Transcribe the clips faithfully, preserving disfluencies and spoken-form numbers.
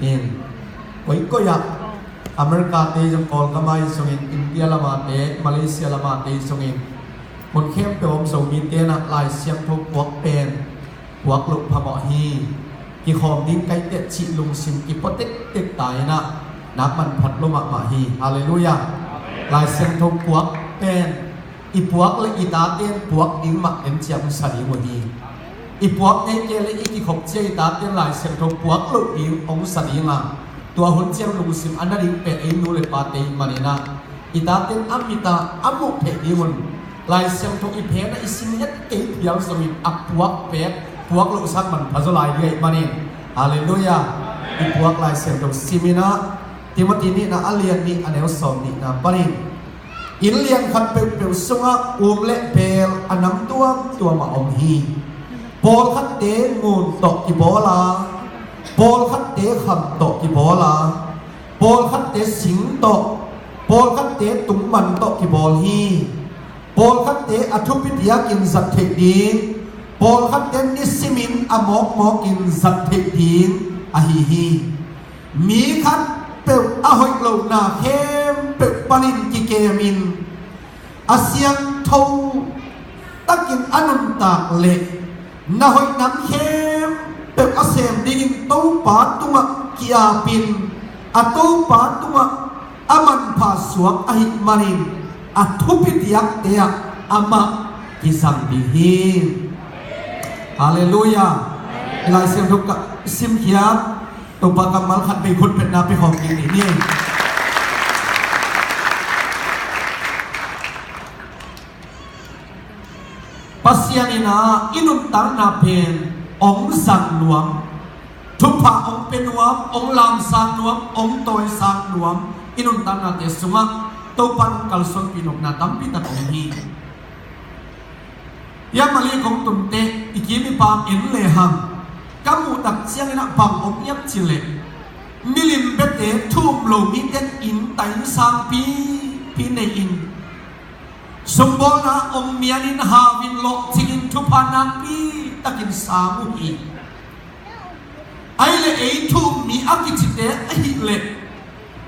In, koikoi ah, America te zong, Kawlgam ah zongin, India lam ah te, Malaysia lam ah te zongin, mun khempeuh om Zomite in ah Lai Siangtho puak pen puak loh phamawh hi. Kikhawm ding ka hi teh cih lungsim kipua tektek ta in ah, nak manphat lua mahmah hi. Halleluiah. Lai Siangtho puak pen i puak leh i tate in puak ding mah en ciang hong sa ding uh hi. I puak ngei kei leh i kikhop ciang i tate in Lai Siangtho puak loh ding hong sa ding a, tua hun ciang lungsim a na ding pen ei nu le pate ahih manin ah, i tate in a mit ah a muh theih ding un, Lai Siangtho i phen ah i sim het kei phial zongin a puak pek, puak loh sang manpha zaw lai ding ahih manin. Halleluiah. I puak Lai Siangtho sim in ah, Timothy nihna a lian nih a neu sawm nihna panin, inn lian khat peuhpeuh sungah um le bel a nam tuamtuam a om hi. Pawlkhatte ngun tawh kibawl a, pawlkhatte kham tawh kibawl a, pawlkhatte sing tawh, pawlkhatte tungman tawh kibawl hi. Pawlkhatte a thupi diakin zat theih ding, pawlkhatte nisimin a mawkmawkin zat theih ding ahi hi. Mi khatpeuh a hoih lohna khempeuh panin kikemin, a siangtho takin a nuntak leh na hoih nam khempeuh a sem dingin Topa tungah ki-apin, a Topa tungah a manpha suak ahih manin, a thupi diakte ah amah kizang ding hi. Halleluiah. Lai Siangtho ka simkhiat, Topa kammal khat vei khut beng na pia khawm ding hi. Pasian in ah i nuntakna pen hong zang nuam, thupha hong pia nuam, hong lamsang nuam, hong tawisang nuam, i nuntaknate sungah Topa in hong kalsuanpih nopna tampi tak om hi. Hiah Mali kong tun teh i kim i pam en lehang, ka muh tak ciangin ah bang om hiam cih leh, milim biate, thu um lo mite in inn tai inn sangpipi nei-in, sumbawlna om mianin, hau in, lawhcing in, thupha nakpi takin sang uh hi. Ahih leh ei thu um mi a kicite ahih leh,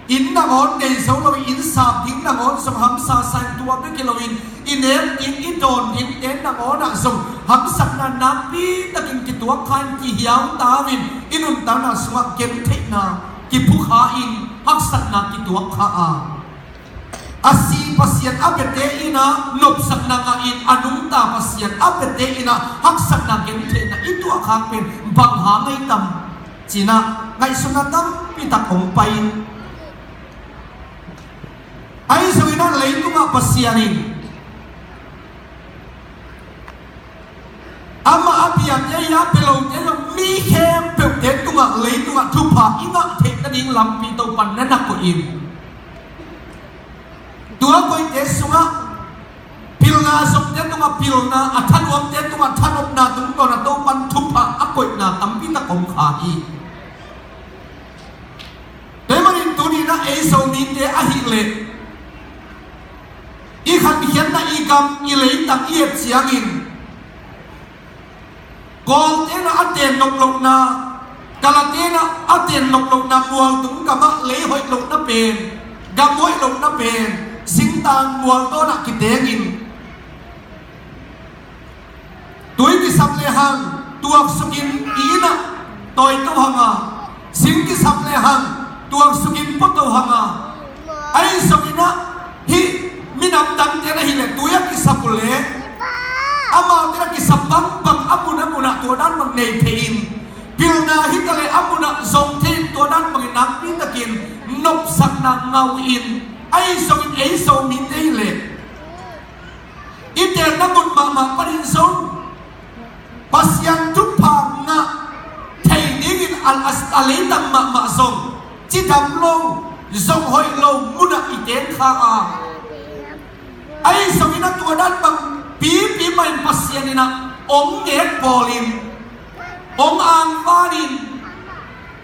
inn nangawn nei zo lo, inn sap ding nangawn zong hamsa sa in, tua bek hi loin i nek ding, i dawn dingte nangawn ah zong hamsatna nakpi takin kituak kha in, kihiau ta-in, i nuntakna sungah gentheihna kiphukha in, haksatna kituak kha a, a si Pasian a biate in ah nopsakna ngah in, a nungta Pasian a biate in ah haksatna, gentheihna i tuah khak pen bang hang ahi tam ci-in ah ngaihsutna tampi tak hong pai in, ahi zongin ah leitungah Pasian in amah a piak, a pia lote zong, mi khempeuhte tungah leitungah thupha i ngah theih nading lampi Topa in na koih in, tua koihte sungah pilna zongte tungah pilna, a thanuamte tungah thanopna tungtawn a Topa in thupha a koihna tampi tak om kha hi. Tua ahih manin tuni-in ah ei Zomite ahih leh, i khankhiatna, i gam, i leitang i et ciangin, Kawlte in ah a ten nop lohna, Kalate in ah a ten nop lohna, mualtung gam ah lei hoih lohna pen, gam hoih lohna pen, singtang mual dawn ah kitengin, tui kisap lehang tuaksuk in, i inn ah tawi to hang a, sing kisap lehang tuaksuk in pua to hang a, ahi zongin ah hih minam dangte in ahih leh tui a kisap uh leh, amaute in a kisap bangbang a mun a mun ah tua dan bang nei thei in, pilna hi ta leh a mun ah zong thei in, tua dan bangin nakpi takin nopsakna ngah uh in, ahi zongin ei Zomite ahih leh i tenna mun mahmah panin zong, Pasian thupha ngah thei dingin a, a, a leitang mahmah zong cidam lo, zong hoih lo mun ah i teng kha a, ahi zongin ah tua dan bang pipi mah in Pasian in ah hong nget bawlin, hong angvanin.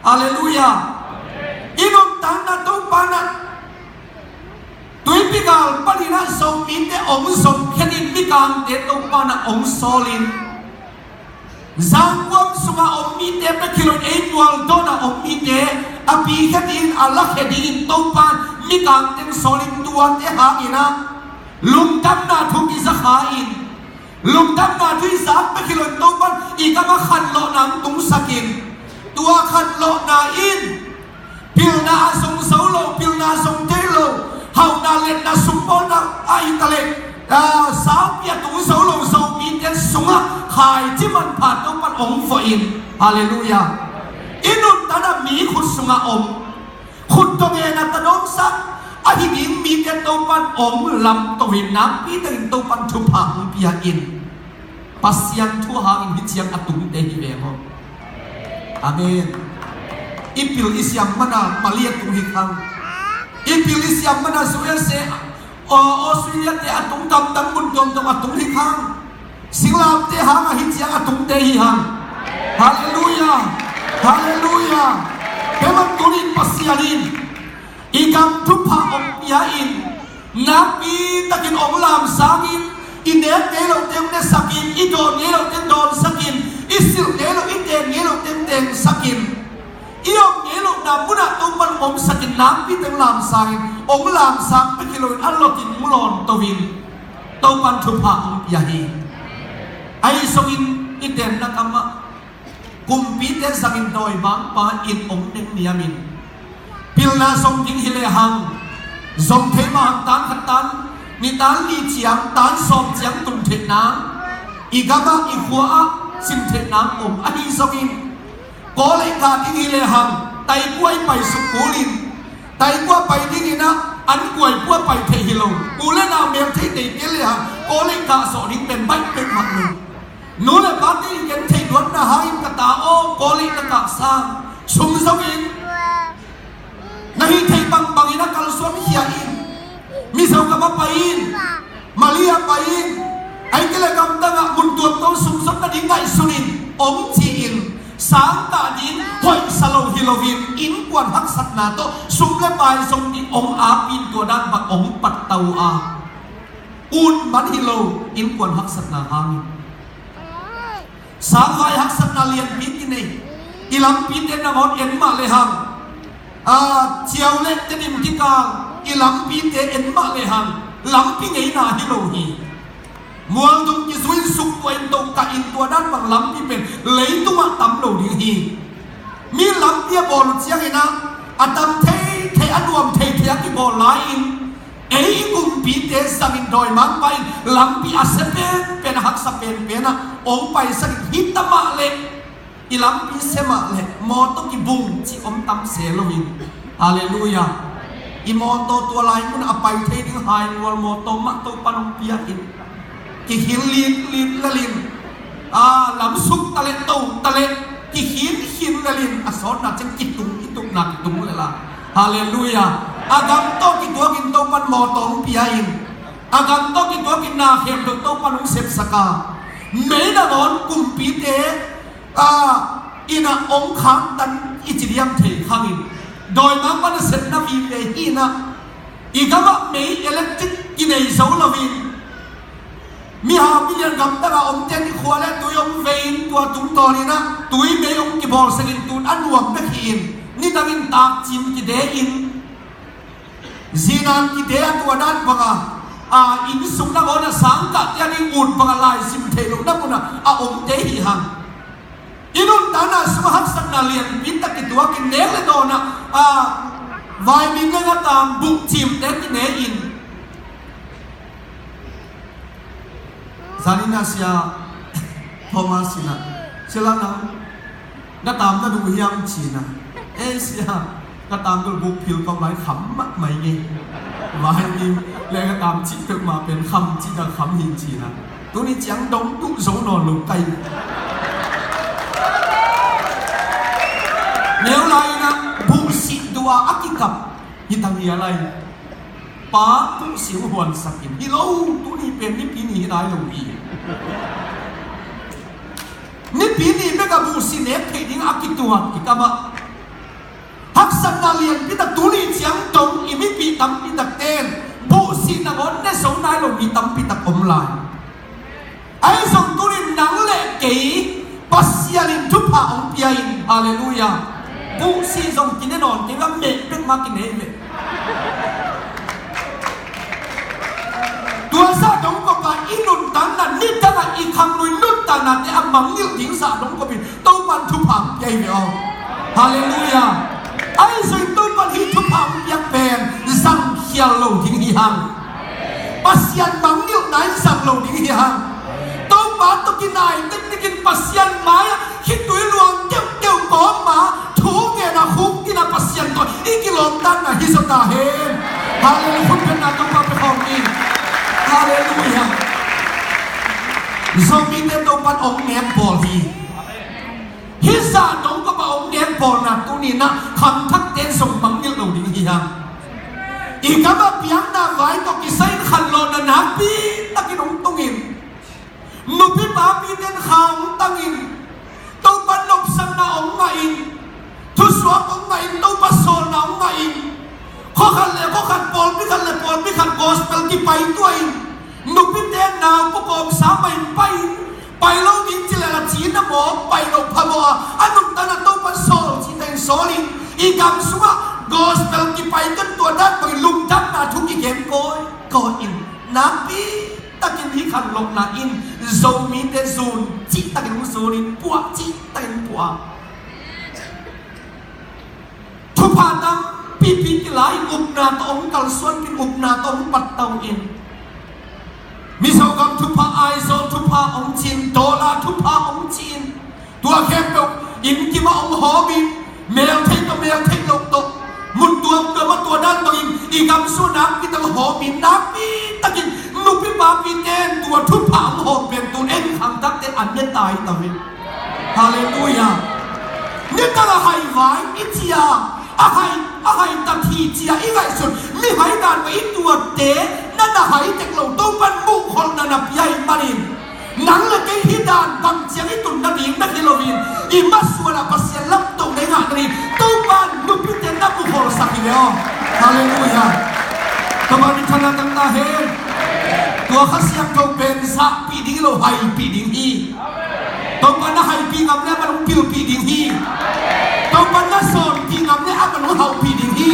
Halleluiah. I nuntakna Topa in ah tuipi gal panin ah Zomite hong zong khenin, mikangte Topa in ah hong sawlin, zangkuam sungah om mite bek hi loin ei mual dawn ah om mite, Pi khe dingin, a la khe dingin Topan mikang teng sawlin tuate hangin ah lungdamna thu kiza kha in, lungdamna thu i zak bek hi loin Topan i gam ah khanlawhna hong tungsak in, tua khanlawhna in pilna a zong zo lo, pilna a zong thei lo, hauhna, liatna, sumbawlna a hi ta leh, ah, saupi a tung zo lo Zomite sungah khaici manpha Topan hong vuah in. Halleluiah. I nuntakna mi khut sungah om, khut dong en a tadawngsak ahi ding mite Topan hong lamto in, nakpi takin Topan thupha hong pia in. Pasian thu hangin hih ciang a tungte hi ve maw? Amen. I pil i siam mana Malaysia tung hi khang. I pil i siam mana U S A, Au-, Australia te a tung, gamdang mun tuamtuam a tung hi khang. Singlamte hangah hih ciang a tungte hi hang. Halleluiah. Halleluiah. Tua manin tuni-in Pasian in i gam thupha hong pia in, nakpi takin hong lamsang in, i nek ngei lote hong nesak in, i dawn ngei lote hong dawnsak in, i silh ngei lo, i teng ngei lote hong tengsak in, i om ngei lohna munah Topan hong omsak in, nakpi takin lamsang in, hong lamsang bek hi loin a lotin hong lawnto in, Topan thupha hong pia hi. Ahi zongin i tenna kamah kumpite zangin dawimangpa in hong neng niamin, pilna zong ding hi lehang, zong thei mah hang, tan khat, tan nih, tan li ciang, tan sawm ciang tun theih nang, i gamah, i khua-ah cin theih nang om. Ahi zongin Kawlei kah ding hi lehang, taikua i paisuk kulin, taikua pai dingin ah an kuaipua pai theih hi lo. U le nau mel thei tei kei lehang, Kawlei kah zawh ding pen baih peuhmah lo. Nu le pate i gen theih luatna hangin ka ta aw, Kawlei na kah sang, sum zongin na hih theih bangbangin a kalsuan khia in. Mizo gamah pai in, Malaysia pai in, ahih kei leh gamdangah mun tuamtuam sum zon nading ngaihsun in, hong ci-in, sang kah ding hoihsa lo hi loin, innkuan haksatna tawh sum le pai zong ding hong ap in, tua dan bang hong pattau a, ut man hi lo, innkuan haksatna hangin. Sangvai haksatna lianpi kinei, i lampite nangawn en mah lehang, a, Ciau le Tedim kikal i lampite en mah lehang, lampi ngeina hi lo hi. Mualdung kizui in suktua in, tokah in, tua dan bang lampi pen leitungah tam lo ding hi. Mi lampi a bawl uh ciangin ah, a tam thei thei, a nuam thei thei a kibawl lai-in, ei i kumpite zangin dawimangpa in lampi a sia penpen, a haksa penpen ah hong paisak in, hi ta mah leh, i lampi sia mah leh mawtaw kibung cih om tam se lo in. Halleluiah. I mawtaw tua lai mun a pai thei ding haingual mawtaw mah Topan hong pia in. Kikhin litlit lel in, a, lamsuk ta leh, to ta leh, kikhinkhin lel in, a sawtna ciang kitung, i tukna kitung lel a. Halleluiah. A gam tawh kituakin Topan mawtaw hong pia in, a gam tawh kituakin na khempeuh Topan hong sepsak a, mei nangawn kumpite, a, in ah hong khaktan i ci diam thei khangin, dawimangpa nasepna vive hi in ah, i gamah mei, electric kinei zo loin, mihau milian gamdangah omte in i khua le tui hong vei in, tua tungtawnin ah tui mei hong kibawlsak in, tun a nuam bek hi in, nidangin takcim kide in, zinan kide a, tua dan banga, a, innsung nangawn a sangkahte a ding ut banga laizin theih lohna munah a omte hi hang. I nuntakna sungah haksatna lianpi tak kituakin, nek le dawnah, a, vaimim le ngatam buhcimte kine in, zanin ah Sia Thomas in ah, "Sia Lang, nang ngatam na duh hiam?" ci-in ah, "Ei Sia, ngatam duh, buk phil kawm lai kham mahmah ing ei. Vaimim le ngatam cih peuhmah pen kham cih dan kham hi," ci-in ah, tuni ciang dong duh zo nawn lo kai. Neu lai-in ah buhsih duh a kikap hi ta ngial lai. Pa, buhsih huansak in, hi lo, tuni pen Nipi ni hi nai lo hi. Nipi ni bek a buhsih nek theih ding a kituat i kam ah, haksatna lianpi tak tuni ciang dong i mipih tampi takte in buhsih nangawn ne zo nai lo mi tampi tak om lai. Ahi zong tuni-in nang le kei Pasian in thupha hong pia in. Halleluiah. Puh sih zong kine nawn kei, va meh pek mah kine ve. Tua zah dong kawpa i nuntakna, nidanga i khanglui nuntaknate a mangngilh ding zah dong kawpin Topan thupha hong pia hi ve aw. Halleluiah. Ahi zongin Topan hih thupha hong piak pen zangkhial lo ding hi hang. Pasian mangngilhna in zang lo ding hi hang. Topa tawh kinai tektekin Pasian mai-ah khitui luang keuhkeuh kawma thu ngen a khukdina Pasian tawh i kilawmtatna hi zaw ta hen. Halleluiah. Khutbetna Topa pia khawm ni. Halleluiah. Zomite Topan hong nek bawl hi. Hih zah dong kawpa hong nek bawlna tuni-in ah khangthakte zong mangngilh lo ding hi hang. I gamah piakna vai tawh kisai-in khanlawhna nakpi takin hong tungin, nupi papite in kha hong tangin, Topa nopsakna hong ngahin, thusuak hong ngahin, Topa sawlna hong ngahin, khua khat le khua khat, pawlpi khat le pawlpi khat gospel kipaituahin, nupite nau pukawmsa mah in pai-in, pai lo ding ci leh a cina maw, pai lo phamawh a, a nuntakna Topan sawl cih takin sawlin, i gam sungah gospel kipaituahin tua dan bangin lungdamna thu kigen kawikawi in, nakpi takin hih khanlawhna in Zomite zun cih takin hong zunin, puah cih takin puah. Thupha tampipi kila-in, upna tawh hong kalsuanpih-in, upna tawh hong pattauhin, Mizo gam thupha, Aizawl thupha hong ci-in, dollar thupha hong ci-in, tua khempeuh inn kimah hong hawmin, meltheih tawh meltheih loh tawh, mun tuamtuam ah tua dan bangin i gam sung nakpi tak hawmin, nakpi takin nupi papite in tua thupha hong hawm pen tu-in ei khangthakte a ne ta hi ta ve. Halleluiah. Nidang a haivai i ci-a, a hai, a hai ta hi ci-a i ngaihsun mihai dan mah i tuatte na na hai tek lo, Topan muhkholhna na pia ahih manin, nang le kei hih dan bang ciang i tun nading na hi loin, i masuan ah Pasian lamtohna i ngah nading Topan nupite na muhkholhsak hi ve aw. Halleluiah. Topa minthanna tang ta hen. Tua Kha Siangtho pen zahpih ding hi lo, haipih ding hi. Topa na haipih ngam leh aman hong pilpih ding hi. Topa na zawnpih ngam leh aman hong hauhpih ding hi.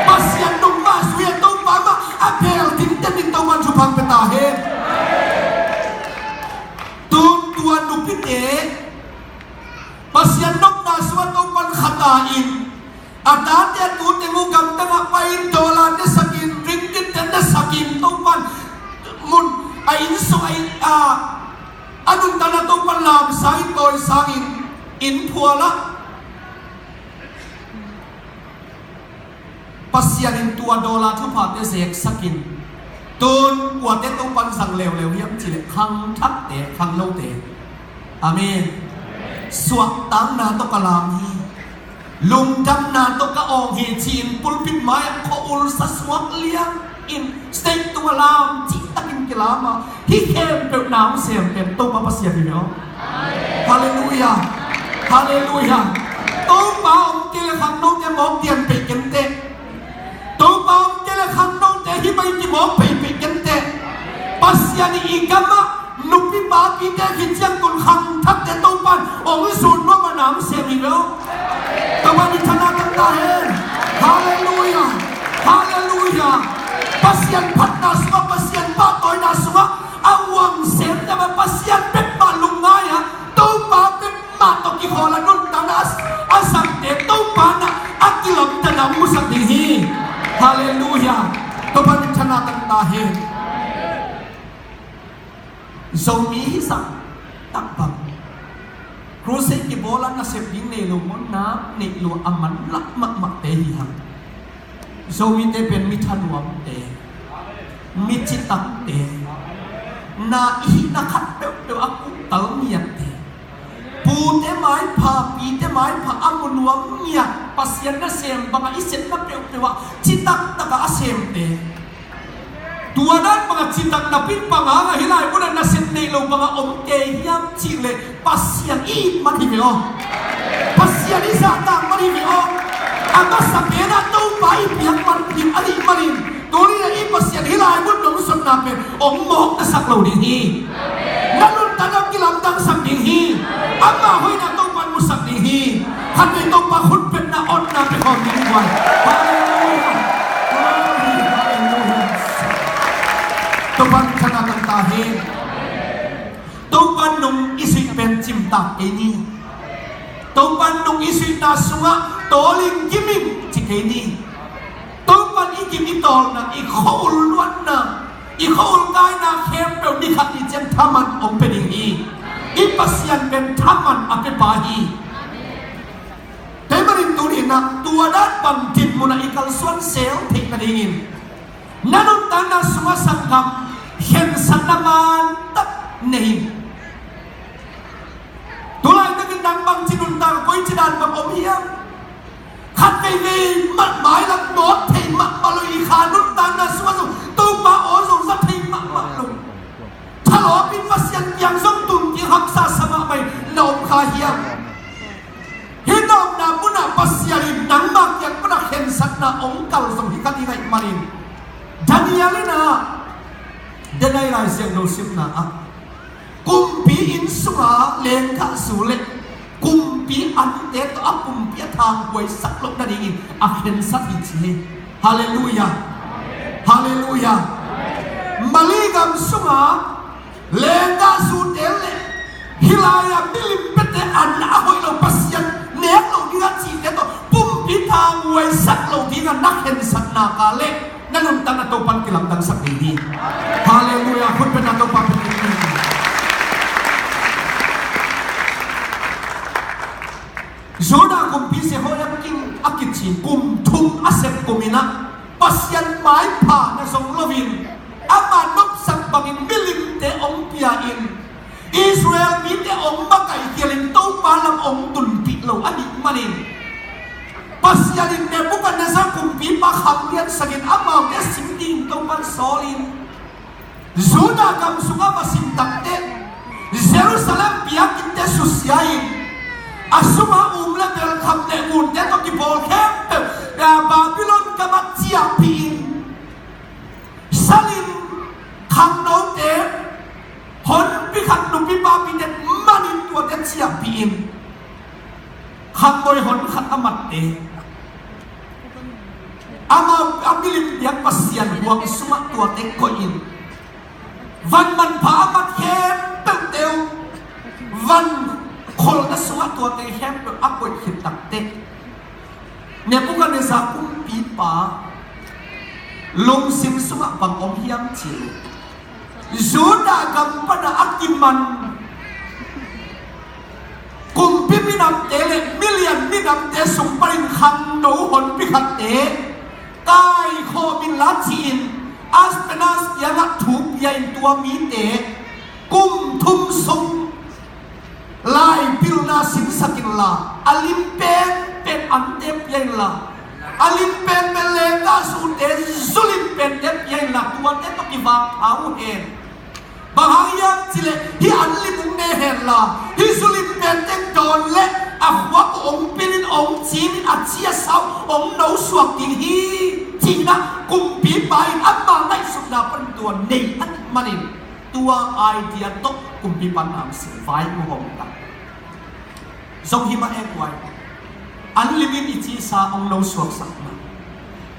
Pasian nung mah zui-a Topa mah a beel tinten ding Topa thupha hong pia ta hen. Tun tua nupite Pasian nopna sungah Topan khata in, a tate a tute uh gamdang ah pai-in dollar ne sakin, ringgit te ne sakin, Topan mun a inn sung a inn, a, a nuntakna Topan lamsa in, tawisangin, inn phual ah Pasian in tua dollar thuphate zeksakin, tun kuate Topan zang leuleu hiam cih leh khangthakte, khanglote. Amen. Suahtakna tawh ka lam hi, lungdamna tawh ka awng hi ci-in pulpit mai-ah khua-ul sa suak liangin stage tungah lam cihtakin kilam a, hih khempeuh na hong sem pen Topa Pasian hi ve aw. Halleluiah. Halleluiah. Topa om kei leh khangnote mawk dian pei kenteh. Topa om kei leh khangnote hih bang kimawk pei pei kenteh. Pasian in i gamah nupi papite khit ciang tun khangthakte Topan hong zun nuam a na hong sem hi ve aw. Topa minthanna tang ta hen. Halleluiah. Halleluiah. Pasian phatna sungah, Pasian pahtawina sungah a uang sem dam a, Pasian bek mah lungngai a, Topa bek mah tawh kikhawl a, nuntakna a, a zangte Topa in a kilamdanna hong musak ding hi. Halleluiah. Topa minthanna tang ta hen. Zomi hih zah tak bang crusade kibawl a nasep ding nei lo maw, nak neih lo a manlah mahmahte hi hang. Zomite pen mi thanuamte, mi citakte, na i hihna khat peuhpeuh a kuhtal ngiatte, pute maipha, pite maipha a mu nuam ngiat, Pasian nasem bangah i sepna peuhpeuh ah citak takah a semte. Tua dan bangah citak napi panga ngah hih lai munah nasep neih lo bangah om kei hiam cih leh Pasian i it man hi ve aw. Pasian i zahtak man hi ve aw. A masa penah Topa i piak man hi a nih manin, tuni in i Pasian hih lai mun nong sotna pen hong mawk na sak lo ding hi. Na nuntakna kilamdangsak ding hi. Ama hoihna Topa in musak ding hi. Khatvei Topa khut bek sungah tawlin kimin ci kei ni. Topan i kim i tawlna, i khua-ul luatna, i khua-ul kaina khempeuh ni khat ni ciang thaman hong pia ding hi. I Pasian pen thaman a piapa hi. Tua ahih manin tuni-in ah tua dan bang dinmun ah i kalsuan sel theih nadingin na nuntakna sungah sanggam khensatna mantak nei in. Tulaitakin nang bangci nuntak, koici dan bang om hiam? Khat veivei mah mailam nawt thei mahmah lo, i kha nuntakna sungah zong Topa aw zong za thei mahmah lo. Thalawpin Pasian kiang zong tun kiang hamsa sa mahmah in na om kha hiam? Hih na omna munah Pasian in nangmah kiang panah khensatna hong kal zong hi kha ding ahih manin Daniel in ah, Daniel Lai Siangtho simna ah kumpi inn sungah lenggahzu le kumpi ante tawh a pumpi a thanghuaisak loh nadingin a khensat hi ci hi. Halleluiah. Halleluiah. Mali gam sungah lenggahzute le hih lai-a milim piate an a hoih lo, Pasian nek loh ding a cihte tawh pumpi thanghuaisak loh dingin na khensatna ka le na nuntakna Topan kilamdangsak ding hi. Halleluiah. Khut beng a Topa beng ding hi. Judah kumpi Jehoiakim a kici kum thum a sep kum in ah Pasian maipha na zong loin ama nopsak bangin milimte hong pia in Israel mite hong makaih khialin Topa lam hong tunpih lo ahih manin Pasian in Nebuchadnezzar kumpipa khang liansakin amaute sim ding Topan sawlin Judah gam sungah va sim takteh Jerusalem biakinnte susia in a sungah um le bel kham le ngunte tawh kibawl khempeuh Babylon gamah ciahpih in salin khangnote honpi khat nupi papite manin tuate ciahpih in khangmoi hon khat a matte amau a milim piak Pasian huang sungah tuate koih in van manpha a mat khempeuhte uh van kholna sungah tuate khempeuh a koih khit takteh Nebuchadnezzar kumpipa lungsim sungah bang om hiam cih leh Judah gam pana a kiman kumpi minamte le milian minamte sung panin khangno honpi khatte kaikhawm inla ci-in Ashpenaz kiangah thu pia in tua mite kum thum sung lai pilna sinsak inla a lim penpen ante pia inla a lim penpen lenggahzute zu lim pente pia inla tuate tawh kivak pha uh hen. Bang hang hiam cih leh hih an lim hong ne henla hih zu lim pente dawn le a khuak uh hong pil in hong cim in a ci a sa uh hong nosuak ding hi. Cihna kumpipa in ama ngaihsutna pan tua nei ahih manin tua idea tawh kumpipa in na hong sim vai uh hong tak. Zong hi mah e kuai. An limin i cisa hong lo suaksak mah.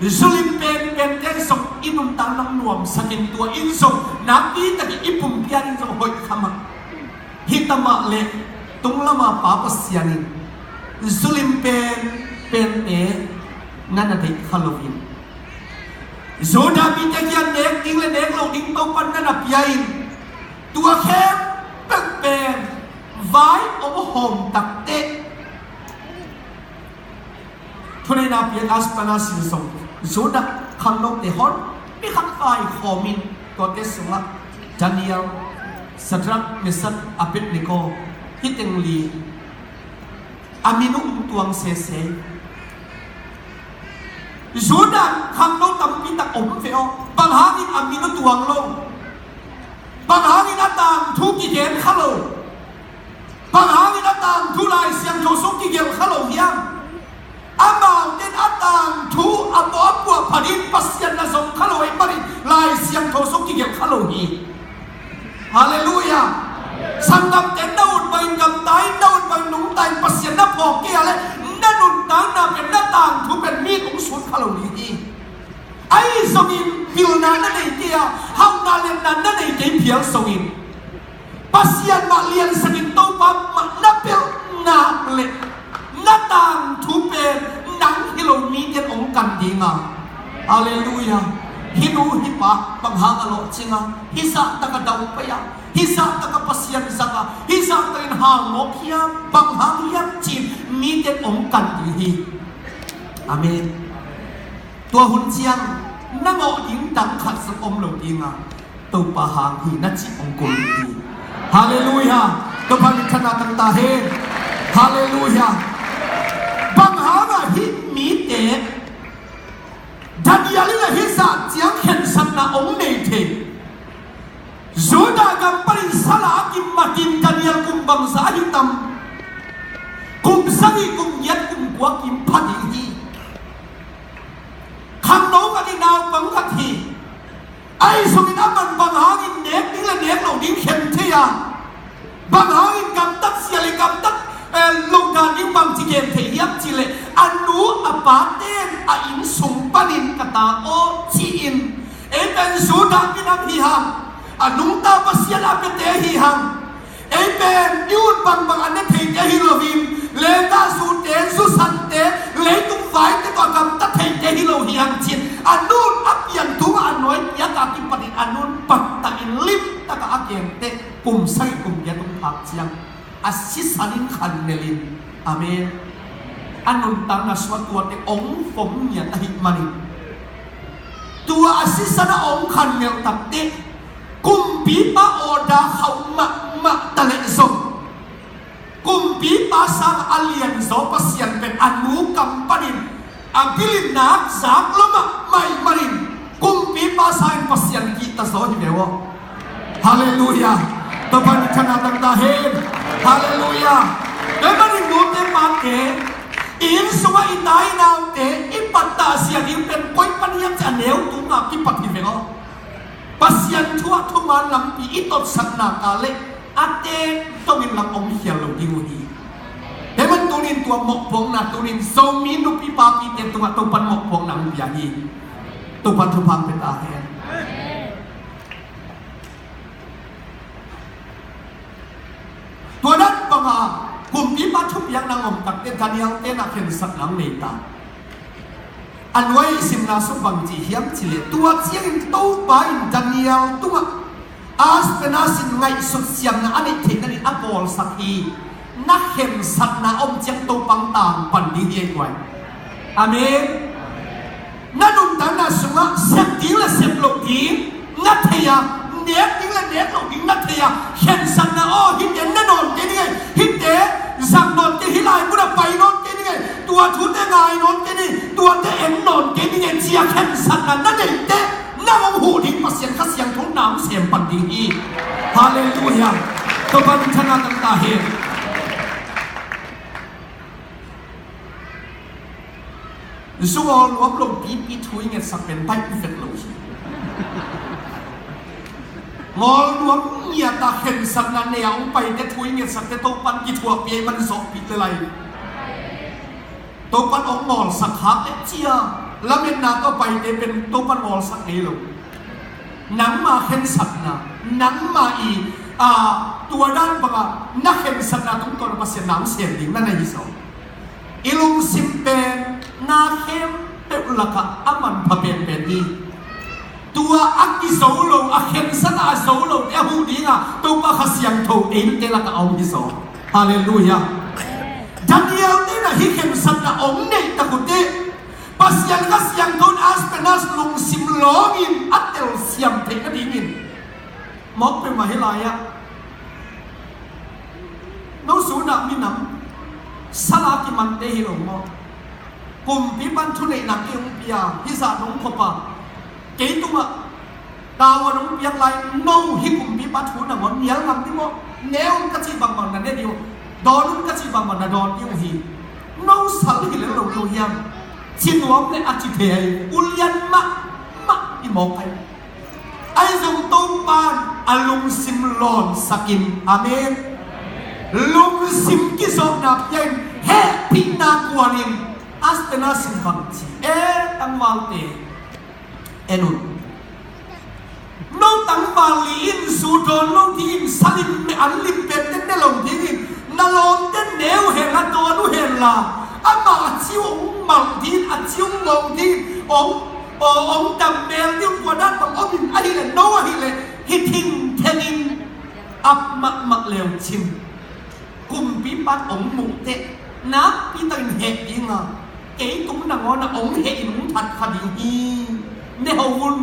Zu lim penpente zong i nuntakna nuamsakin tua in zong nakpi takin i pumpi-in zong hoih kha mah. Hi ta mah leh tung lama Pa Pasian in zu lim penpente na na deih kha loin Judah mite kiang nek ding le nek loh ding Topan na na pia in tua khempeuh pen vai om hawm takteh thuneihna piak Ashpenaz in zong Judah khangnote honpi khat vai khawm in tuate sungah Daniel, Shadrach, Meshach, Abednego hih teng li a min uh tuang sese. Judah khangno tampi tak om ve aw. Bang hangin a min uh tuang lo? Bang hangin a tangthu kigen kha lo? Bang hangin a tangthu Lai Siangtho sung kigelh kha lo hiam? Amaute in a tangthu a mawh a puah phatin Pasian na zong kha lo ahih manin Lai Siangtho sung kigelh kha lo hi. Halleluiah. Sanggamte na ut bangin gamta in, na ut bangin nungta in Pasian na phawk kei a leh na nuntakna pen, na tangthu pen mi in hong sut kha lo ding hi. Ahi zongin pilna na nei kei a, hauhna liatna na nei kei phial zongin Pasian mah liansakin Topa mah na pelh nak leh A tangthu pen nang hi lo mite in hong kan ding a. Halleluiah. Hih nu hih pa bang hang a lawhcing a, hih zahtak a dau pai a, hih zahtak a Pasian zak a, hih zahtak in hau mawk hiam, bang hang hiam ci-in mite in hong kan ding hi. Amen. Tua hun ciang na ngawh ding dang khat zong om lo ding a, Topa hang hi na cih hong kul hi. Halleluiah. Topa minthanna tang ta hen. Halleluiah. Bang hang a hih mite Daniel in a hih zah ciang khensatna hong nei thei? Judah gam panin sal a kimat in Daniel kum bangzah hi tam? Kum sagih, kum giat, kum kua kim pha ding hi. Khangno khat hi, naupang khat hi. Ahi zongin aman bang hangin nek ding le nek lo ding khen thei a, bang hangin gamtat sia le gamtat, eh, lo dan ding bangci gen thei hiam cih leh, a nu a pate in a inn sung panin ka ta aw ci-in, ei pen Judah minam hi hang, a nungta Pasian a piate hi hang, ei pen i ut bangbang a ne theite hi loin, leta zute, zusante, leitung vaite tawh a gamta theite hi lo hi hang ci-in, a nun a pian tungah a nuai piak a kipanin a nun pattah in limtak a a kengte kum sagih kum giat hong phak ciang a sisan in khanmelh in. Amen. A nuntakna sungah tuate hong vom ngiat ahih manin, tua a sisan a hong khanmelh takteh kumpipa order khauh mahmah ta leh zong, kumpipa sang a lianzaw Pasian pen a nu kam panin a bil in nak zak lua mahmah ahih manin, kumpipa sangin Pasian kihta zaw hi ve aw. Halleluiah. Topa minthanna tang ta hen. Halleluiah. Tua ahih manin nute pate, i inn sungah i ta i naute i pattah zia ding pen koi pan hiam cih a neu tungah kipat hi ve aw. Pasian thu ah thuman lampi i totsanna ka leh a tek dongin lam om khial lo ding uh hi. Tua ahih manin tuni-in tua mawhpuakna, tuni-in Zomi nupi papite tungah Topan mawhpuakna hong pia hi. Topan thupha hong pia ta hen. Tua dan banga kumpipa thupiakna hong om takteh Daniel te in ah khensatna hong nei ta. A nuai i simna sung bang ci hiam cih leh, tua ciangin Topa in Daniel tungah Ashpenaz in ngaihsut siamna a neih theih nadingin a bawlsak hi. Na khensatna a om ciang Topa hong tang pan ding hi ei guai. Amen. Na nuntakna sungah sep ding le sep loh ding na thei a, nek ding le nek loh ding na thei a, khensatna aw, hihte ne nawn kei ning ei, hihte zang nawn kei, hih lai munah pai nawn kei ning ei, tua thute ngai nawn kei ning, tuate en nawn kei ning ei, ci-a khensatna na neih teh, na hong huh ding Pasian Kha Siangtho in na hong sem pan ding hi. Halleluiah. Topa minthanna tang ta hen. Zu ngawl nuam lo pipi thu i ngetsak pen baih vek lo hi. Ngawl nuam ngiat a khensatna nei a hong paite thu i ngetsakte Topan kithuahpih ahih man zawhpih le lai. Topan hong ngawlsak khak le cia, lametna tawh paite pen Topan ngawlsak ngei lo. Nangma khensatna, nangma i, a, tua dan banga na khensatna tungtawn a Pasian na hong sem ding na na hi zaw. I lungsim pen na khempeuh lakah a manpha penpen hi. Tua a kizo lo, a khensatna a zo lote a huh dinga Topa Kha Siangtho eite lakah a om hi zaw. Halleluiah. Daniel te in ah hih khensatna hong neih tak uh teh, Pasian Kha Siangtho in Ashpenaz lungsim lawngin a telsiam theih nadingin, mawk peuhmah hih lai-ah no Judah minam sal a kimante hi lo maw? Kumpipa in thuneihna kei hong pia, hih zah nong khop a, kei tungah tavuan hong piak lai, no hih kumpipa thu nangawn nial ngam ding maw? Ne un ka cih bangbang na ne ding uh, dawn un ka cih bangbang na dawn ding uh hi. No sal hi lel lo ding uh hiam? Ci nuam le a ci thei a hi. Ulian mahmah hi mawk a hi. Ahi zong Topa in a lungsim lawnsakin, amen, lungsim kizawhna pia-in, hehpihna kuanin, Ashpenaz in bang ci, e, tangvalte, en un. No tangval li in, zu dawn lo dingin, sal in, me an lim pente ne lo dingin, na lawmte ne uh hen la, dawn uh hen la, Amah a ci uh hong malh ding, a ci uh hong ngawng ding, hong, hong, hong dam mel ding, tua dan bang om in ahih leh, no ahih leh, hi thingtheng in ap mahmah le uh cin. Kumpipa in hong muh teh, nakpi takin heh ding a, kei tung nangawn ah hong heh in hong that kha ding hi. Ne ho un,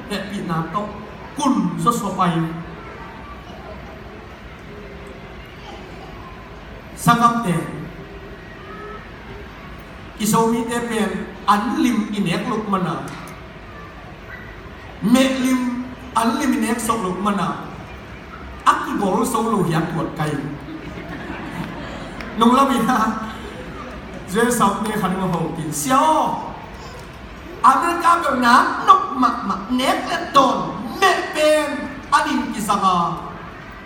hehpihna tawh kun zawsua pai. Sanggamte, i Zomite pen an lim i nek loh man a, meh lim, an lim i nek sawk loh man a, a kigol zo lo hi a tuat kai. Nung lam i na, Jesu te khan hong ho khin, "Sia aw, America bel na nop mahmah, nek le dawn, meh pen an in kizang a,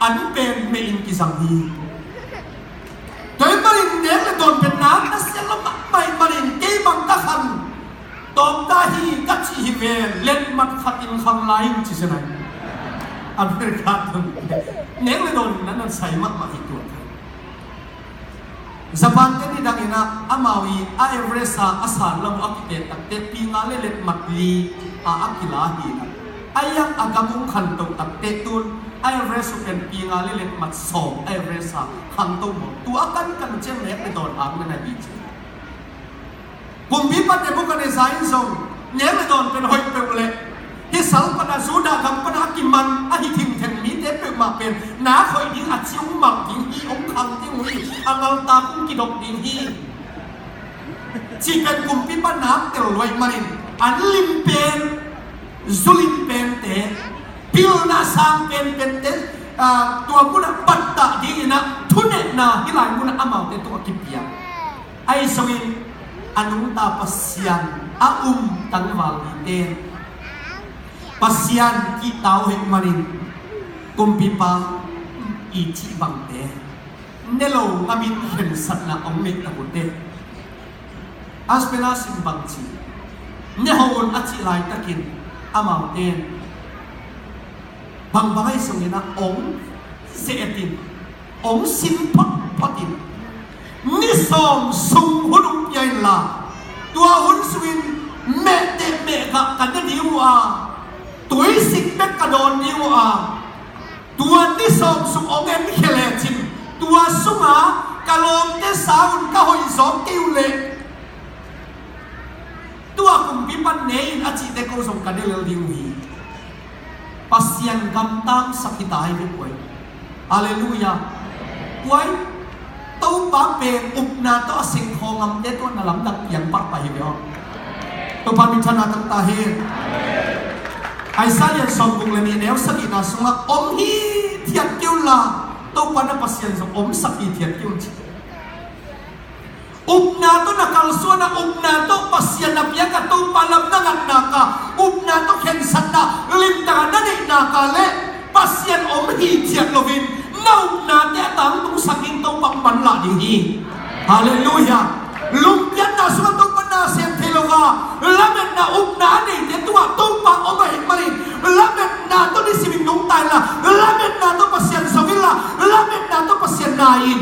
an pen meh in kizang hi. Tua ahih manin nek le dawn pen na na sian lo mahmah ahih manin kei bang ka khan tawm ta hi ka cih hi ve, letmat khat in khang lai in," ci zen a hi. America tawh nek le dawn na na sai mahmah hi tuat. Japan te nidang in ah amau i a Everest a a san lam uh a kitet takteh pi nga le letmat li a a kila hi in ah, a iang a gam hong khanto takteh tun a Everest uh pen pi nga le letmat sawm a Everest a khangto mawk. Tua a kankan ciang nek le dawn hang na na hi ci. Kumpipa Nebuchadnezzar in zong nek le dawn pen hoih peuh leh, hih sal pan a Judah gam pan a kiman a hi thingtheng mite peuhmah pen nak hoih ding a ci hong malh ding hi, hong khang ding uh hi, a ngaltak hong kidok ding hi, cih pen kumpipa in nak tel lua ahih manin an lim pen, zu lim pente, pilna sang penpente, ah, tua mun ah pattah dingin ah thunehna hih lai mun ah amaute tungah kipia. Ahi zongin a nungta Pasian a um tangval mite, Pasian kihta uh ahih manin kumpipa i cih bangte ne lo ngamin khensatna hong neih tak uh teh, Aspenas in bang ci, "Ne ho un," a cih laitakin amaute in bangbang ahi zongin ah hong ze-etin, hong sin photphot in, ni sawm sung hun hong pia inla, tua hun sungin mehteh mehgah ka ne ding uh a, tuisik bek ka dawn ding uh a, tua ni sawm sung hong enkhia lecin, tua sunga ka lawmte sang un ka hoih zawk kei uh leh, tua kumpipa in ne in a cihte ko zong ka ne lel ding uh hi. Pasian gamtangsak hi ta hi ve puai. Halleluiah. Puai, Topa pen upna tawh a sengkhaw ngamte tawh na lamdang piang pahpah hi ve aw. Topa minthanna tang ta hen. Isaiah sawmguk le nih neu sagihna sungah, "Om hithiat kei unla, Topa na Pasian zong omsak hithiat kei un," ci. Upna tawh na kalsuan a, upna tawh Pasian na piak a, Topa lam na ngat nak a, upna tawh khensatna limtak a na neih nak a leh Pasian om hithiat loin na upnate a tangtungsak ding Topa hong manlah ding hi. Halleluiah. Lungkiatna sungah Topa na sem thei lo a, lametna upna a neite tungah Topa om ahih manin lametna tawh nisimin nungta inla, lametna tawh Pasian zong inla, lametna tawh Pasian nai in.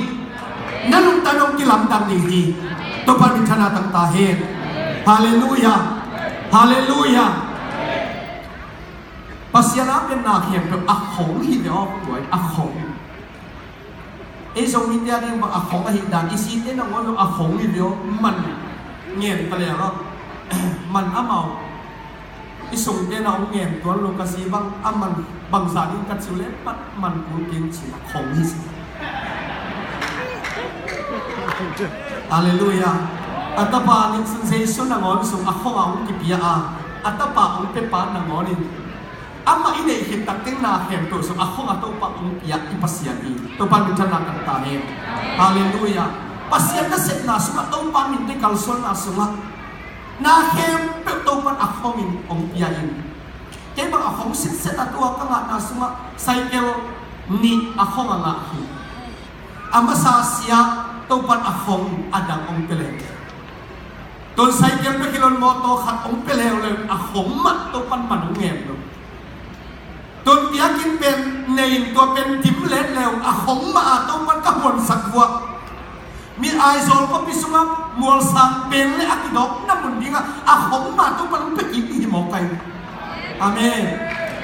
Na lungtang hong kilamdang ding hi. Topa minthanna tang ta hen. Halleluiah. Halleluiah. Pasian a pen na khempeuh a khong hi ve aw, puai, a khong. Ei Zomite a ding bang a khong ahih dan, i site nangawn zong a khong hi ve aw, man ngen ka leng aw. Man amau i sungte na hong ngen tuan lo ka si bang, a man bangzah ding ka ci uh leh, pat man kul keng ci a khong hi ci. Halleluiah. A tapa ning sun, Jesu nangawn sung a khong a hong kipia a, a tapa hong pia pa nangawn in, amah i neih khit tak teng na khempeuh sung a khong a Topa hong pia i Pasian hi. Topa minthanna tang ta hen. Halleluiah. Pasian nasepna sungah Topa min i kalsuanna sungah na khempeuh Topa in a khongin hong pia in. Kei bang a khong sitset a, tua ka ngahna sungah cycle nih a khong a ngah hi. A masa sia, Topa in a khong a dang hong pia leh. Tun cycle bek hi lo in mawtaw khat hong pia leuleu, a khong mah Topa in man hong ngen lo. Tun piakin pen nei in, tua pen dim leuleu, a khong mah a Topa in ka huansak vuah. Mi Aizawl khuapi sungah mualsang pen le a kidawkna mun dingah a khong mah Topa'n hong pia kik ding hi mawk hi. Amen.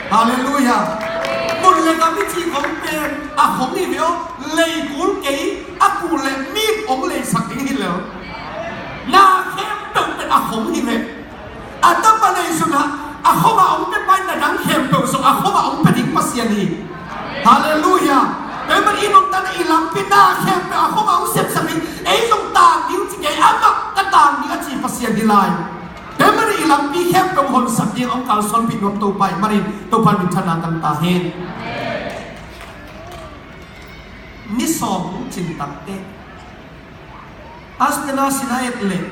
Halleluiah. Mun le gam i cih khong pen a khong hi ve aw. Lei kul kei, a kul le mi hong leisak ding hi lo. Na khempeuh pen a khong hi ve. A tapa nei sungah a khong a hong pia pai na dang khempeuh zong a khong a hong pia ding Pasian hi. Halleluiah. Tua ahih manin i nuntakna, i lampi, na khempeuh a khong a hong sepsak ding, ei zong tang ding ci kei, amah ka tang ding a ci Pasian hi lai. Tua ahih manin i lampi khempeuh honsak ding hong kalsuanpih nuam Topa ahih manin Topa minthanna tang ta hen. Ni sawm hong cin takteh Asbena sina et leh,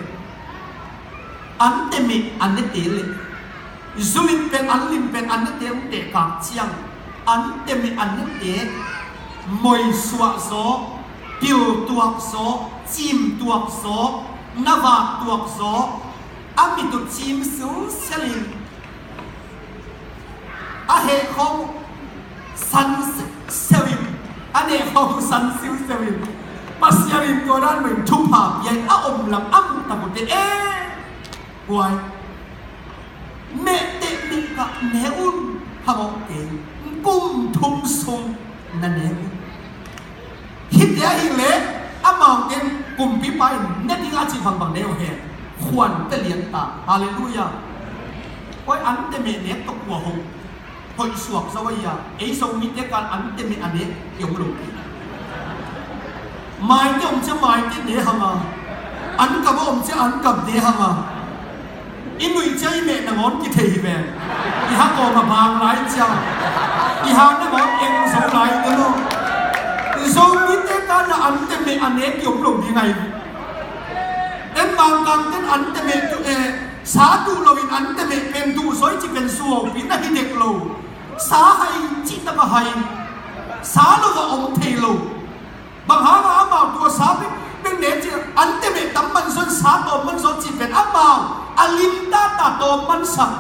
an temeh a nete leh, zu lim pen an lim pen a nete hong tehkak ciang, an temeh a nete moisuah zaw, piltuak zaw, cimtuak zaw, navak tuak zaw, a mit uh cim siusiau in, a heh khong san siusiau in, a neh khong san siusiau in, Pasian in tua dan mah in thupha pia in a om lam a muh tak uh teh, eh, huai, mehteh mehkah ne un, phamawh kei, kum thum sung na ne un. Hihte ahih leh amaute in kumpipa in ne ding a cih bangbang ne uh hen. Khuante lian ta. Halleluiah. Koi an temeh nek tawh kua hong hoih suak zo ahi a. Ei Zomite kan an temeh a nek hi om lo. Maite om ciang maite ne hang a, an kap a om ciang an kap ne hang a. I nuih ciang i meh nangawn kithei hi ve. I ha kawm a bang lai ciang, i ha nangawn eng zo lai te lo. Zomite kan a an temeh a nek hi om lo ding ahi. En Mangkangte'n an temeh tu, eh, sa duh loin an temeh pen duh zaw i ci pen suaupi na hi dek lo. Sa hai cih tak a hai, sa lo a om thei lo. Bang hang a amau tua sa pen, pen ne ci, an temeh tam man zaw, sa tawm man zaw cih pen amau a lim tata tawm man sak.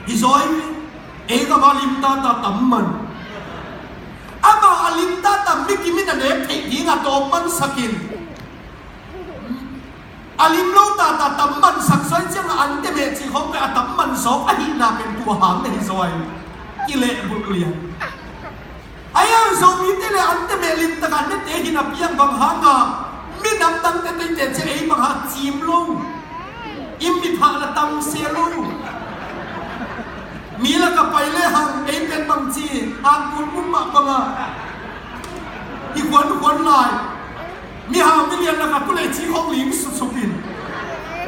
Hi zaw hi, ei gam a lim tata tam man. Amau a lim tata mi kim in a ne theih ding a tawm man sak in. A lim lo tata tam man sak zaw hi ciang a an temeh cih khong pen a tam man zaw ahihna pen tua hang na hi zaw hi. Kilehbulh lian. Ahi a Zomite le an temeh lim tak a nete hi napi ang bang hang a minam dangte teite ciang ei bang hang cim lo. I mit hah la tang se lo. Mi lak a pai le hang ei pen bang ci, a kul mum mah bang a. I khuan khuan lai. Mihau milian lak a tu le ci hong ling sutsuk in.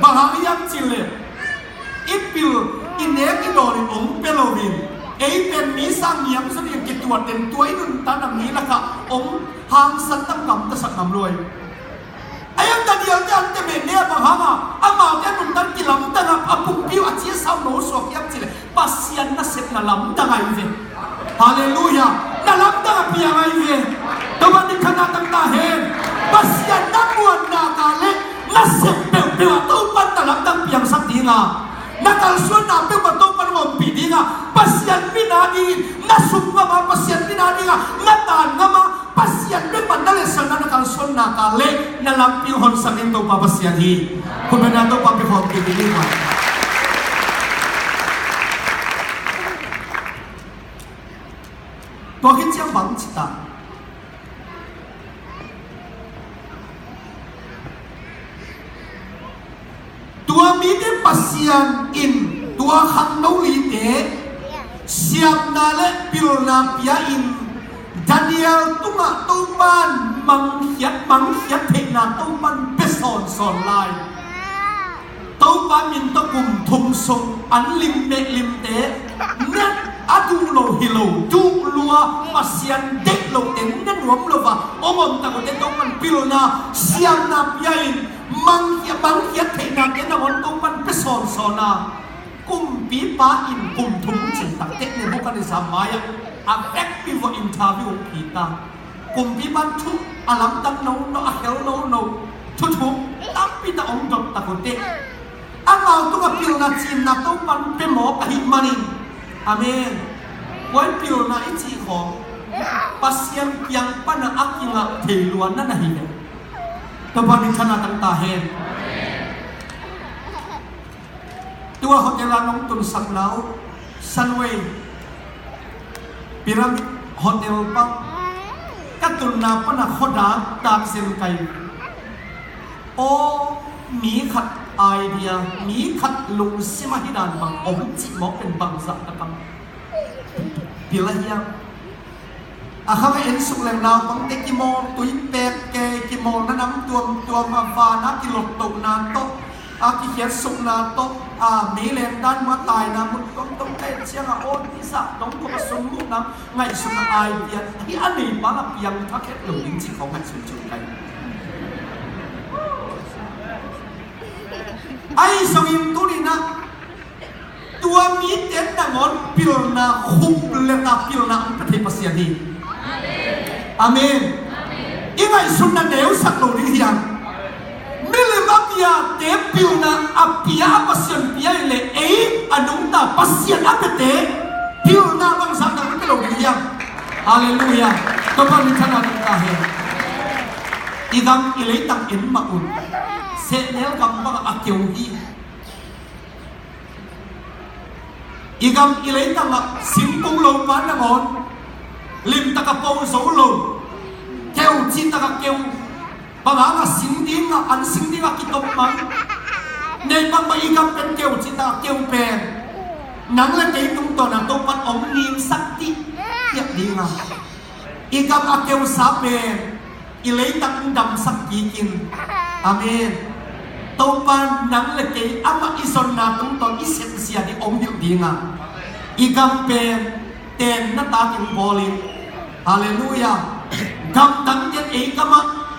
Bang hang hiam cih leh, i pil, i nek i dawn in hong pia lo in, ei pen mi sang niam zong in kituat den tua i nuntakna mi lak ah hong hangsan tam gamtasak ngam lo hi. Ahi hang Daniel te an temeh ne a bang hang a, amaute a nuntak kilamdang a, a pumpi uh a ci a sau no suak hiam cih leh, Pasian nasep na lamdang ahi ve. Halleluiah. Na lamdang a piang ahi ve. Topa minthanna tang ta hen. Pasian na muanna ka le nasep peuhpeuh ah Topa na lamdang piangsak ding a, na kalsuanna peuhpeuh Topa na ompih ding a, Pasian min a ding in na sum ngam a, Pasian min a ding a na tan ngam a, Pasian bek man na letsakna, na kalsuanna ka le na lampi honsak ding Topa Pasian hi. Khutbetna Topa pia khawm kik ding hi. Tua khit ciang bang ci ta? Tua mite Pasian in tua khangno lite siamna le pilna pia in Daniel tungah Topa'n mangkhiat, mangkhiat theihna Topa'n pia sawnsawn lai. Topa min tawh kum thum sung an lim meh limte, na a duh lo hi lo, duh lua, Pasian deih lote, na nuam lo a hong om tak uh teh Topa'n pilna, siamna pia in, mangkhiat, mangkhiat theihnate nangawn Topa'n pia sawnsawn a. Kumpipa in kum thum cin takteh Nebuchadnezzar mai-ah a vekpi vua interview hong pia ta. Kumpipa'n thu a lamdang nono, a khel nono, thuthuk tampi tak hong dot tak uh teh, amau tungah pilna, siamna Topa'n pia mawk ahih manin. Amen. Tua pilna i cih khawng, Pasian kiang pana a kingah thei lua na na hi ve. Topa min thana tang ta hen. Tua hotel a nong tunsak na uh, Sunway Pyramid Hotel pa ka tunna pana khuadak tak zen kai. Aw, mi khat idea, mi khat lungsim ahi dan bang om cih mawk pen bangzah takam pil a hiam? A khang a en suk leng naupangte kimawl tuipek kei, kimawlna nam tuamtuam, a vana kilottohna tawh, a kikhiatsukna tawh, a meilen dan mua taina mun tuamtuam ka et ciangah aw tisa dong tua a sungmuhna ngaihsutna idea hi a nei bang a piang thakhet lo ding cih khawng ngaihsun ciu kai. Ahi zongin tuninah tua mite nangawn pilna, khup leta pilna ang pia thei Pasian hi. Amen. I ngaihsutna neusak lo ding hiam? Milim a piate pilna a pia a Pasian pia hi leh ei a nungta Pasian a piate pilna bangzah dang pia lo ding hiam? Halleluiah. Topa min thana ding ta hen. I gam i leitang en mah un. Sehnel gam bangah a keu hi. I gam i leitangah singkung lo pa nangawn limtakah po zo lo, keu cihtakah keu, bang hangah sing dingah, an sing dingah kitop mang. Nei bangmah i gam pen keu cihtakah keu pen nang le kei tungtawnah Topan hong ngimsak dih piak dingah. I gam a keusa pen i leitang damsak kikin. Amen. Topa nang le kei amah i zonna tungtawn i sepzia ding om hilh dinga i gam pen tenna takin bawl in. Halleluiah. Gamdangte ei gamah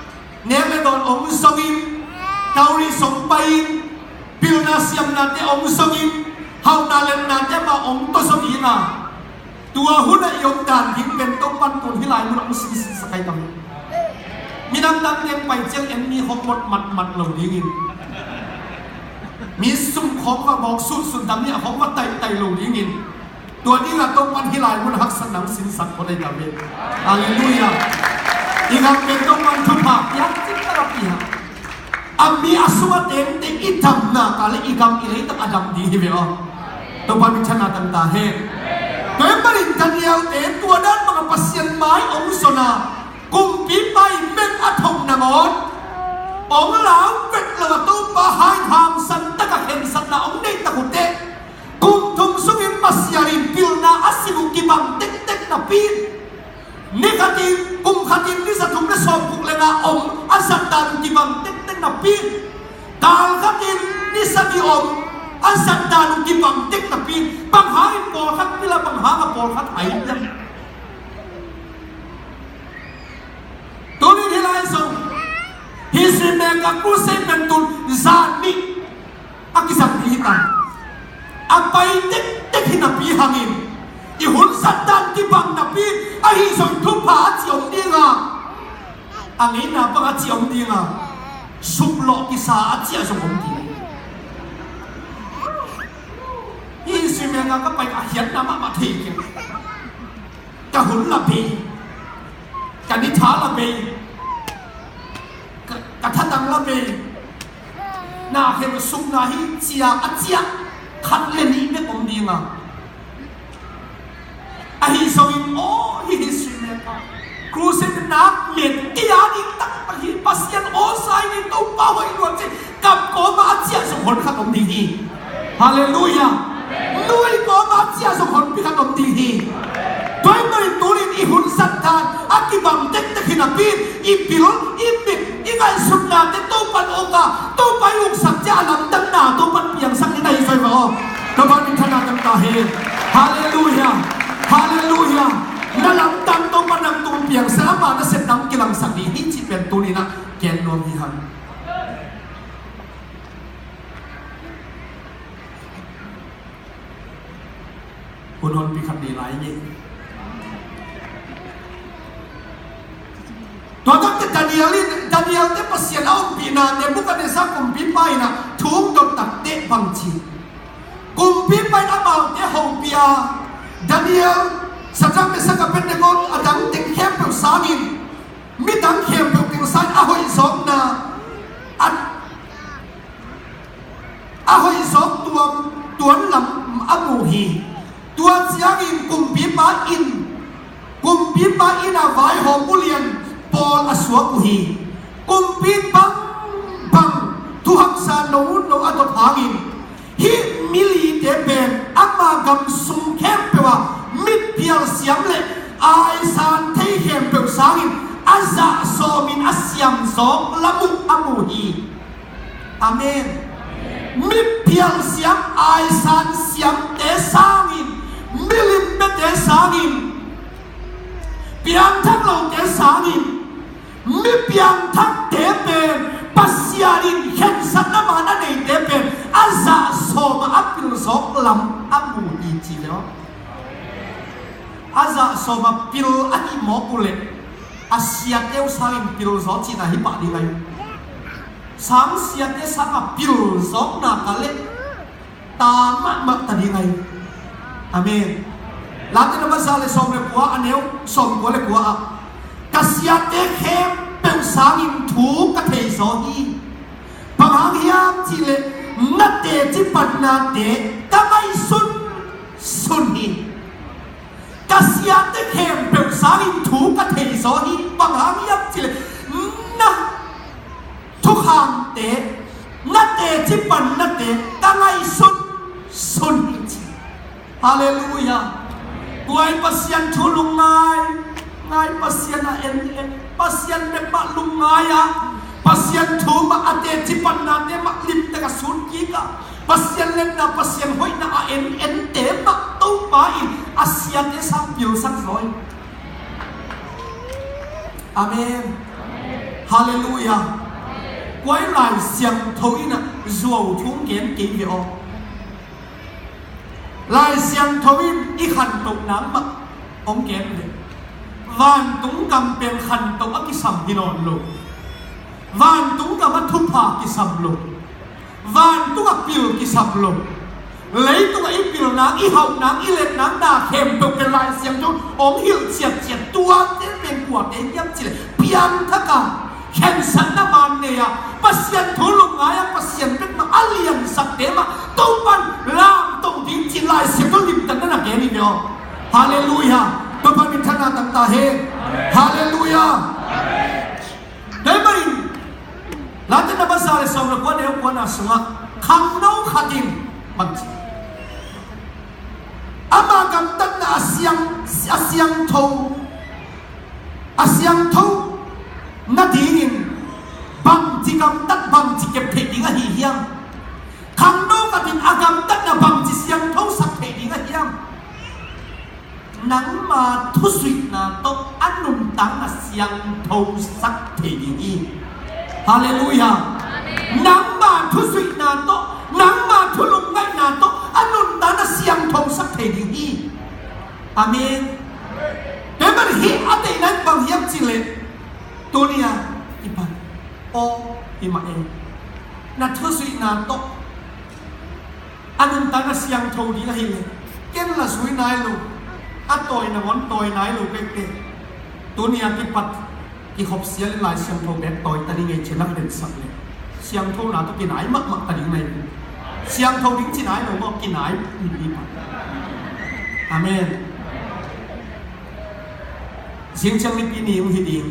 nek le dawn om zongin, tauri zong pai in, pilna siamnate om zongin, hauhna lennate mah om taw zaw dinga. Tua hunah i om dan ding pen Topan tun hih lai munah hong sinsinsak ahi tam. Minam dangte pai ciang en mi khawng mawt matmat lo dingin, mi sum khawng va mawk sutsun tam mi a khawng va taihtaih lo dingin, tua dingah Topan hih lai munah haksatna hong sinsak khawng ahi tam hi. Halleluiah. I gam pen Topan thupha piak cih ka la piak. A mi a sung a tengte i damna ka le i gam i leitang a dam ding hi ve aw. Topa min thana tang ta hen. Tua ahih manin Daniel-te tua dan bangah Pasian mai hong zon a, kumpipa in meng a thok nangawn hong lau vet lo a, Topa hai hangsan taka khensatna hong neih tak uh teh, kum thum sungin masial in pilna a sim uh kibang tektek napi in, ni khatin, kum khatin ni za thum le sawm guk le nga om a zat dan uh kibang tektek napi in, kal khatin ni sagih om a zat dan uh kibang tek napi in, bang hangin pawlkhat pila, bang hangah pawlkhat hai hiam? Tuni hih lai zong history maker crusade pen tun zan nih a kizang ding hi ta. A pai tektek hi napi hangin i hun zat dan kibang napi, ahi zong thupha a ci om dinga, a ngeina bang a ci om dinga, suplawh kisa a ci a zong om ding. Hi sui mel nga ka pai a khiatna mahmah thei kei. Ka hun la bei, ka ni tha la bei, ka, ka thatang la bei. Na khem sukna hi cia a ciah khat le nih bek om dinga. Ahi zongin aw hi hi sui mel ka, crusade nak met kei a ding taktak hi. Pasian aw sa hi, Topa hoih luat ci. Gam kawmah a ciah zong hon khat om ding hi. Halleluiah. Nui kawmah a ciah zong honpi khat om ding hi. Tua ahih manin tunin i hun zat dan a kibang tektek hi napi in, i pil, i mit, i ngaihsutnate Topan uk a, Topa i uksak ciang a lamdanna Topan piangsak ding ahi zoi va aw. Topa min thana dam ta hi. Halleluiah. Halleluiah. Na lamdang Topa nang tung piangsak, ama nasepna hong kilangsak ding hi cih pen tuninah gen nuam hi hang. Hun honpi khat nei lai ngei. Tua takte Daniel in, Daniel te Pasian a ompihna, Nebuchadnezzar kumpipa in a thu hong dot takte bangci. Kumpipa in amaute hopih a, Daniel Sadrak, Mesak, Abednego a dang teng khempeuh sangin, midang khempeuh teng sangin a hoih zawkna, a, a hoih zawk tuam, tuan lam a mu hi. Tua ciangin kumpipa inn, kumpipa inn a vaihawm ulian pawl a suak uh hi. Kumpi bangbang thuhaksa no no a dot hangin, hih mi lite pen ama gam sung khempeuh ah mitphial siam le aisan thei khempeuh sangin a zah sawmin a siam zawk lam uh a mu hi. Amen. Mitphial siam, aisan siamte sangin, milim biate sangin, piangthak lote sangin, mi piangthakte pen, Pasian in khensatna man a neite pen a zah sawm ah a pil zawk lam a mu hi ci ve aw. A zah sawm ah pil a hih mawk uh leh a siate uh sangin pil zaw cihna hi pah ding ahi. Sang siate sang a pil zawkna ka leh ta mahmah ta ding ahi. Amen. Late namba za le sawm le kua, a neu sawm kua le kua ah, ka siate khempeuh sangin thu ka thei zaw hi. Bang hang hiam cih leh na teci pannate ka ngaihsun sun hi. Ka siate khempeuh sangin thu ka thei zaw hi. Bang hang hiam cih leh na thukhangte, na teci pannate ka ngaihsun sun hi ci. Halleluiah. Tua i Pasian thu lungngai ngai, Pasian a en en, Pasian bek mah lungngai a, Pasian thu mah, a teci pannate mah limtak a sun kik a, Pasian letna, Pasian hoihna a en ente mah Topa in a siate sang pilsak zaw hi. Amen. Halleluiah. Kua i Lai Siangtho in a zuau thu gen kei ve aw. Lai Siangtho in i khantoh nang mah hong gen ve. Vantung gam pen khantoh a kisam hi nawn lo. Vantung gam a thupha kisam lo. Vantung a pil kisam lo. Leitung a i pil nang, i hauh nang, i let nang na khempeuh pen Lai Siangtho hong hilh ciatciat. Tuate pen kuate hiam cih leh piangthak a, khensatna man nei a, Pasian thu lungngai a, Pasian bek mah a liansakte mah Topan lamto ding ci Lai Siangtho limtanna na gen hi ve aw. Halleluiah. Topan minthanna tang ta hen. Halleluiah. Tua ahih manin Late namba za le sawm le kua, neu kuana sungah khangno khat in bang ci? Ama gamtatna a siang, a siangtho, a siangtho nadingin bangci gamtat, bangci kep theih ding ahi hiam? Khangno khat in a gamtatna bangci siangthosak theih ding ahi hiam? Nangma thusuihna tawh a nuntakna siangthosak thei ding hi. Halleluiah. Nangma thusuihna tawh, nangma thulungngaihna tawh a nuntakna siangthosak thei ding hi. Amen. Tua ahih manin hih a deihna in bang hiam cih leh, tuni-a i pan aw hi mah e. Na thusuihna tawh a nuntakna siangtho ding ahih leh, ken la zui nai lo, a tawi nangawn tawi nai lo bekbek, tuni-a kipat kikhop sial in Lai Siangtho bek tawi ta ding ei ci-in na densak leh, siangthona tawh kinai mahmah ta ding na hi. Siangtho ding ci nai lo maw, kinai in hi mah. Amen. Zing ciang Nipi ni hong hi ding.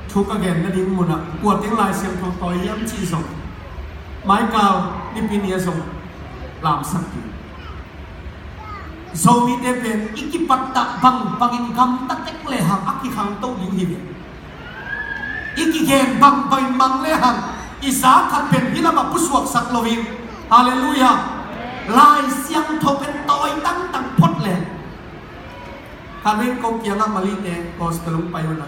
Thu ka gen nading munah kua teng Lai Siangtho tawi hiam cih zong Maikau Nipi ni ah zong lamsak ding. Zomite pen i kipattah bangbangin gamta tek lehang a kikhangto ding hi ve. I kigen bangbangin mang lehang i za khat pen hih lamah pusuaksak loin, halleluiah, Lai Siangtho pen tawi tangtang phot leng. Khat vei ko kiangah Malite gospel hong pai uh a,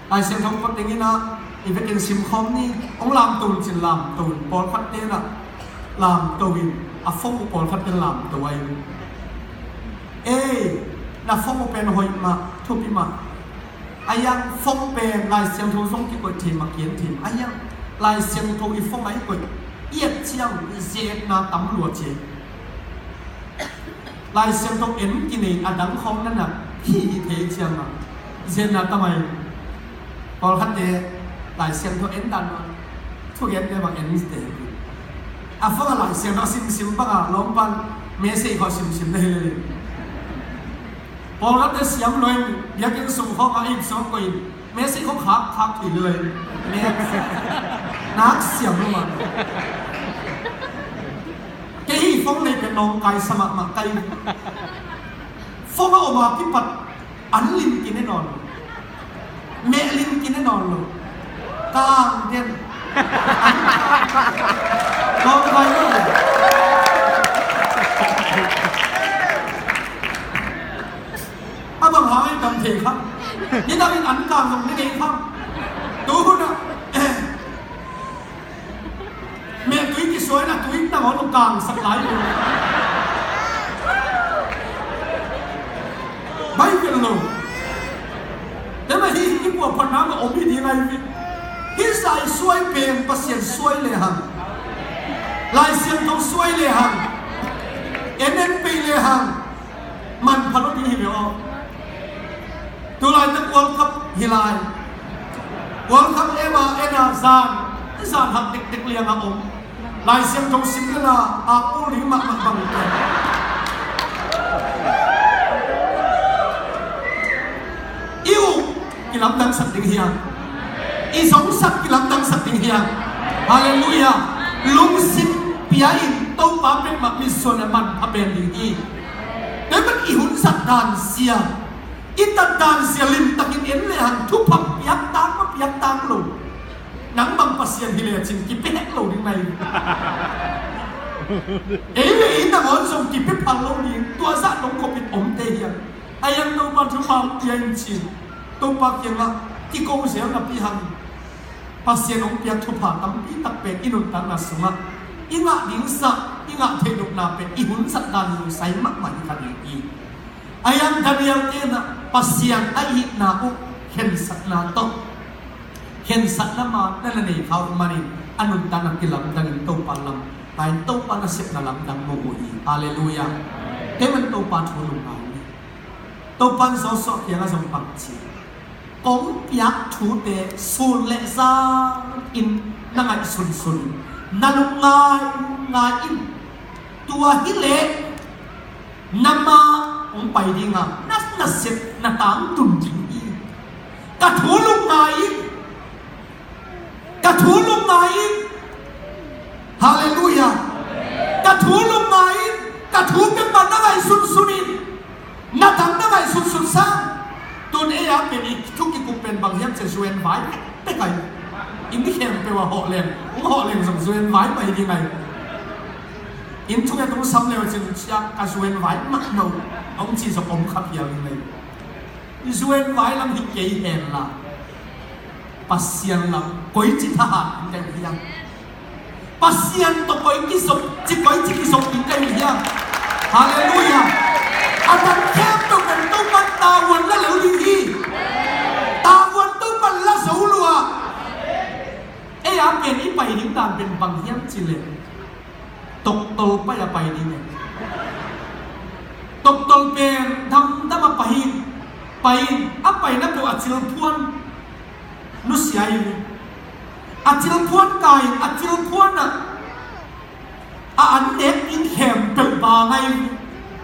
Lai Siangtho phot dingin ah i vekin simkhawm ni, hong lamto un ci-in lamto un. Pawlkhatte in ah lamto in, a phone uh pawlkhatte in lamto ahi. Ei, na phone uh pen hoih mah, thupi mah. A hiang phone pen Lai Siangtho zong kikoih thei mah, kian thei mah. A hiang Lai Siangtho i phone ah i koih, i et ciang i zetna tam lua ci. Lai Siangtho en kinei a dang khawng na na hi hi thei ciang a, zen na tamai. Pawlkhatte Lai Siangtho en dan lo, thugente bang en te. A phone a Lai Siangtho simsim bang a lawmpan message khawng simsim na hi le. Pawlkhatte siam lo in biakinn sung khawng a ip sawk ko in message khawng khak khak thei lo in. Nak siam lo man. Kei hi phone nei pen nawngkai sa mahmah kai. Phone a om a kipat an lim kine nawn lo. Meh lim kine nawn lo. Kang den. Nawngkai lo. A bang hang ai dam thei kha. Ni dam in an kang zong ni ngei kha. Tu hun a. Meh tui kisuai na tui nangawn kangsak lai lo. Bai vel lo. Tua mah hi i puahphatna mah om hi ding ahi ve. Hih zah i suai pen Pasian suai le hang. Lai Siangtho suai le hang. En en pei le hang. Manpha lo ding hi ve aw. Tulaitak World Cup hi lai. World Cup em a en a zan, zan hak dekdek liang a om. Lai Siangtho sim le la a pul ding mahmah bang te. I uh kilamdangsak ding hiam? I zongsak kilamdangsak ding hiam? Halleluiah. Lungsim pia in Topa pek mah mitsuan le manpha pen ding hi. Tua mah i hun zat dan sia, i tat dan sia limtakin en le hang thupha piak tang mah piak tang lo. Nang bang Pasian hi lecin kipia hek lo ding nai. Ei le ei nangawn zong kipia phal lo ding, tua zah nong khopin omte hiam? A iang Topa thupha pia in cin, Topa kiangah kiko zel napi hang Pasian hong piak thupha tampi tak pen i nuntakna sungah i ngah ding zah, i ngah theih lohna pen i hun zat dan lungsai mahmah hi kha ding hi. A iang Daniel te na Pasian a ihihna uh khensatna tawh, khensatna ma na na nei kha uh manin a nuntakna kilamdangin Topa lam, tua in Topa nasepna lamdang mu uh hi. Halleluiah. Tua mah Topa thu lungngai ni. Topa in Joshua kiangah zong bang ci, kong piak thute sun le zan in na ngaihsunsun in, na lungngai ngai in. Tua hi leh na ma hong pai ding a, na nasep na tangtun ding hi. Ka thu lungngai in. Ka thu lungngai in. Halleluiah. Ka thu lungngai in. Ka thu peuhmah na ngaihsunsun in. Na dang na ngaihsunsun sa. Tun ei a pen i thu kikup pen bang hiam cih leh zuan vai pek ahi. I mi khempeuh a hawh leng, hong hawh leng zong zuan vai mah hi ding ahi. Inn thunget hong sam leu cin sia ka zuan vai mah no hong ci zong om kha phial ding ahi. Zuan vai lam hi kei hen la, Pasian lam koici thahat ding ka hi uh hiam? Pasian tawh koici kizop, ci koici kizop ding ka hi uh hiam? Halleluiah. A dang khempeuh pen Topan tavuan la lo ding hi. Tavuan Topan la zo lua. Ei a pen i pai ding dan pen bang hiam cih leh, toktawl pai a pai ding e. Toktawl pen damdam a pai in, pai in, a paina peuh a cilphuan nusia in, a cilphuan kai in, a cilphuan ah a an nek ding khempeuh bang ahi.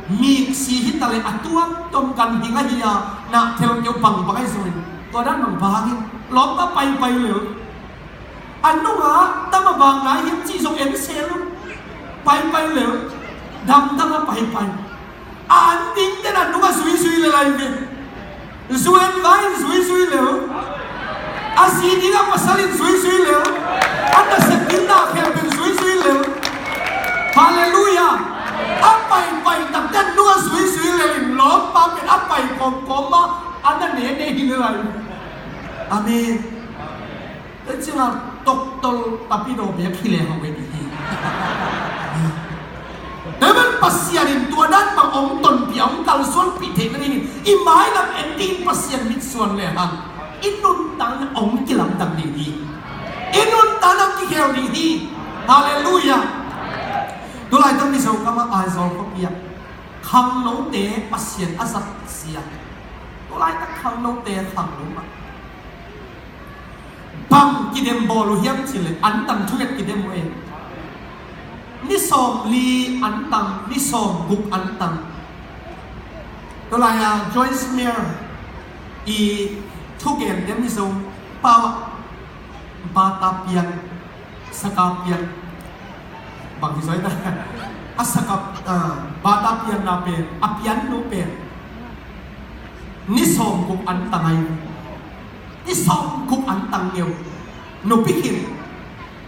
Miksi hi ta leh a tuamtuam ganhing ahi a, na thel keu bangbang ahi zongin, tua dan bang bang in lawmpa paipai lel. A nungah tam a bang ngai hiam cih zong en sel lo. Paipai lel. Damdam a paipai. A an dingte na nungah zuizui lel ahi ve. Zuan vai in zuizui lel. A zi dingah pasal in zuizui lel. A nasep ding na khempeuh in zuizui lel. Halleluiah. A paipai takte nungah zuizui lel in lawmpa pen a pai kawmkawm mah a na nene hi lel ahi ve. Amen. Tua ciangin toktawl tapidaw bek hi lehang ve ding hi. Tua mah Pasian in tua dan bang hong tonpih, hong kalsuanpih theih nadingin i mailam en dingin Pasian mitsuan lehang i nuntakna hong kilamdang ding hi. I nuntakna hong kikhel ding hi. Halleluiah. Tulaitak Mizo kamah Aizawl khuapi ah Khangnote Pasian a zat sia. Tulaitak khangnote khangno mah. Bang kidem bawl uh hiam cih leh antang thunget kidem uh e. Ni sawmli antang, ni sawmguk antang. Tulai a Joyce Meyer i thugen dem i Zo pau ah bata pian, saka pian, bang hi zoi ta. A saka, ah, bata pianna pen, a piannu pen ni sawmguk antang ai. Ni sawmguk antang ngeu. Nupi khin,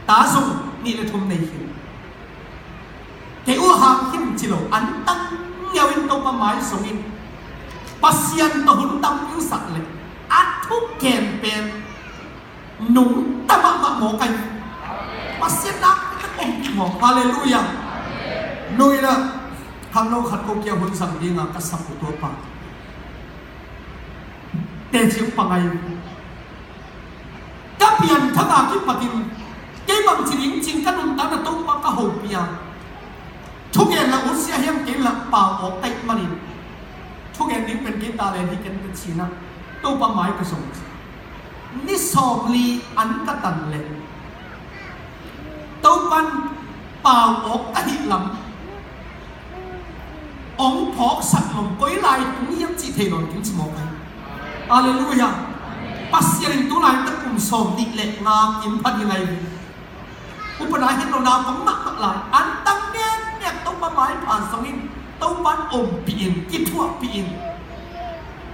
ta zong nih le thum nei khin. Kei uh hang khin ci lo, antang ngeu in Topa mai sungin Pasian tawh hun tampi sak leh a thugen pen nungta mahmah mawk ai. Pasian nak om mawk. Halleluiah. Nui la khangno khat ko kia hun sang dinga ka sap uh tua pa teci uh pangai. Ka pianthak a kipatin kei bangci ding cin ka nuntakna Topa ka hopih a, thugen la utsia hiam kei la pau awk taih manin thugen ding pen kei ta len hi ken ka cina Topa mai ka zong ci. Ni sawmli an ka tan leh Topan pau awk ka hih lam ong phawksak nong koi lai tung hiam cih thei nawn kin ci mawk ai. Halleluiah. Pasian in tulaitak kum sawmnih le nga kim pha ding ai. Upana hin lo na kong mahmah lai. Antang ngekngek Topa maipha sungin Topan ompih in, kithuahpih in.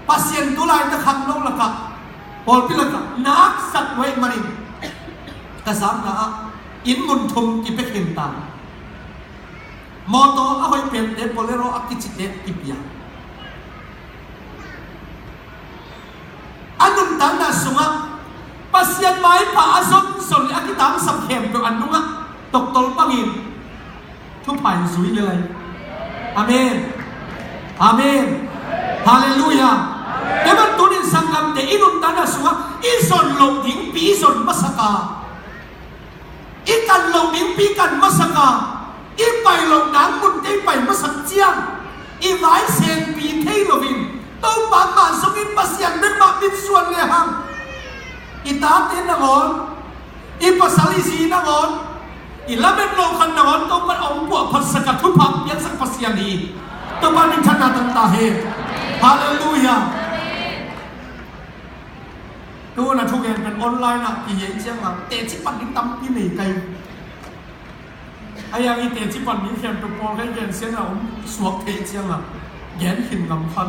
Pasian tulaitak khangno lakah, pawlpi lakah naksak nuai manin ka zamna ah inn mun thum kipia khin ta. Mawtaw a hoih pente Bolero a kicite kipia. A nuntakna sungah Pasian maipha a zonzon le a kitangsap khempeuh a nungah toktawl bangin thupha in zui le lai. Amen. Amen. Halleluiah. Keman tunin sanggamte i nuntakna sungah i zon loh dingpi i zon masak a, i kan loh dingpi kan masak a, i pai loh nang munte i pai masak ciang i vai senpi thei loin Topa mah zongin Pasian bek mah mitsuan le hang i tate nangawn, i pasal i zi nangawn, i lamet loh khat nangawn Topa hong puahphatsak a thupha piaksak Pasian hi. Topa minthanna tang ta hen. Halleluiah. Tu na thugen pen online ah kihiai ciangah teci pan ding tampi nei kai. A yang i teci pan ding khempeuh pawl kai gen sian a om suak thei ciangah gen khin ngam khan.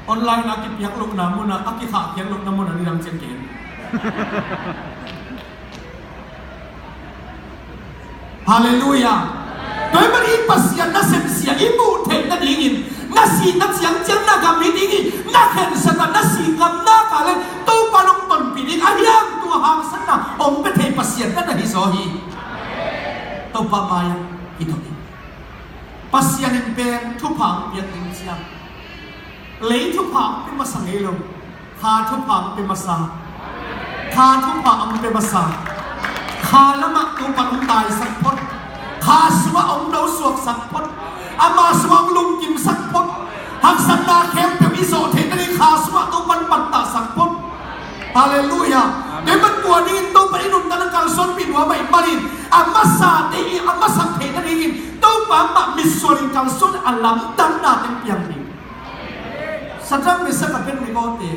Online ah kipiak lohna munah a kikhahkhiat lohna munah nidang ciang gen. Halleluiah. Tua ahih manin Pasian nasepsia i muh theih nadingin, na sihna ciangciang na gam hi ding hi, na khensatna na sih ngam nak leh Topa nong tonpih ding a hiam, tua haksatna hong pia thei Pasian na na hi zaw hi. Topa mai-ah i dot hi. Pasian in pen thupha hong piak ding ciang lei thupha hong pia masa ngei lo. Kha thupha hong pia masa. Kha thupha hong pia masa. Kha lamah Topan hong taisak phot. Kha sungah hong nosuaksak phot. Ama sungah hong lungkimsak phot. Haksatna khempeuh i zawh theih nading kha sungah Topan pattahsak phot. Halleluiah. Amen. Tua manin tua dingin Topa i nuntakna kalsuanpih nuam ahih manin a masate i a masak theih nadingin Topa mah mitsuanin kalsuan a lamdanna teng piang ding. Sadrak, Mesak, Abednego te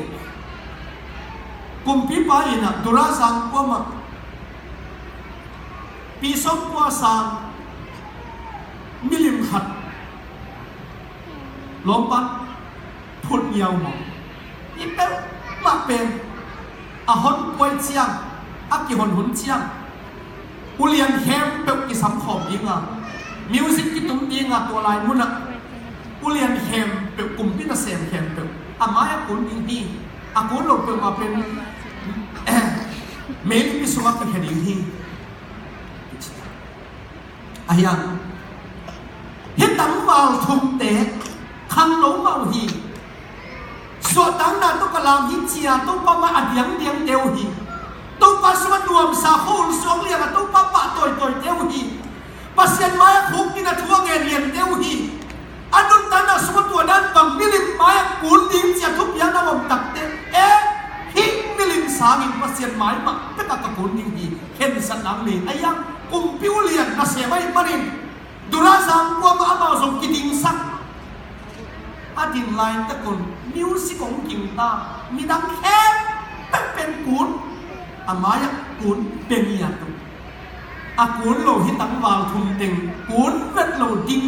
kumpipa inn ah Dura zang kuamah pi sawmkua sang milim khat lawmpa phut ngiau maw? I peuhmah pen a honpuai ciang, a kihon hun ciang ulian khempeuh kisam khawm dinga, music kitum dinga, tua lai munah ulian khempeuh, kumpi nasem khempeuh a mai-ah kun ding hi. A kun lo peuhmah pen meilipi sungah kikhia ding hi. A hiang hih tangval thumte khangno mah uh hi. Suahtakna tawh ka lam hi ci-a Topa mai-ah a diangdiangte uh hi. Topa sungah nuamsa, khuahun suang lianga Topa pahtawi tawite uh hi. Pasian mai-ah khukdin a thu a ngen liante uh hi. Mai-ah kun ding ci-a thupiakna om takte, eh, hih milim sangin Pasian mai mah bekah ka kun ding hi, khensatna nei. Ahi hang kumpi ulian nasem ahih manin Durazang kuamah amau zong kidingsak. A din laitak un music hong ging ta, midang khempeuh pen kun a mai-ah kun bek hi a tuk. A kun lo hi tangval thum teng kun vet lo ding.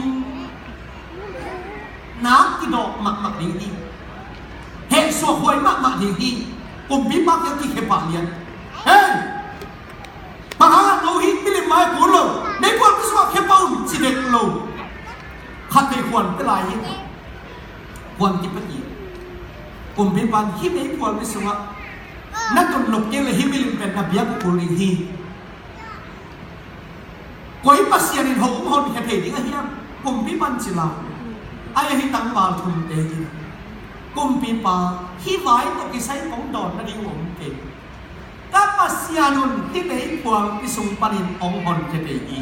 Nak kidawk mahmah ding hi. Heh suakhuai mahmah ding hi. Kumpipa kiang kikhia pah lian. Hei! Bang hang a no hi, milim mai kun lo, meikuangpi sungah khia pah un ci dek lo. Khat vei khuan pia lai hi. Khuan kipia hi. Kumpipa in hih meikuangpi sungah na tun nop kei leh hih milim pen na biak uh kul ding hi. Koi Pasian in hong honkhia thei ding a hiam? Kumpipa in ci lai. Ahi hang hih tangval thumte hi. Kumpipa, hih vai tawh kisai kong dawn nading om kei. Ka Pasian un hih meikuangpi sung panin hong honkhia thei hi.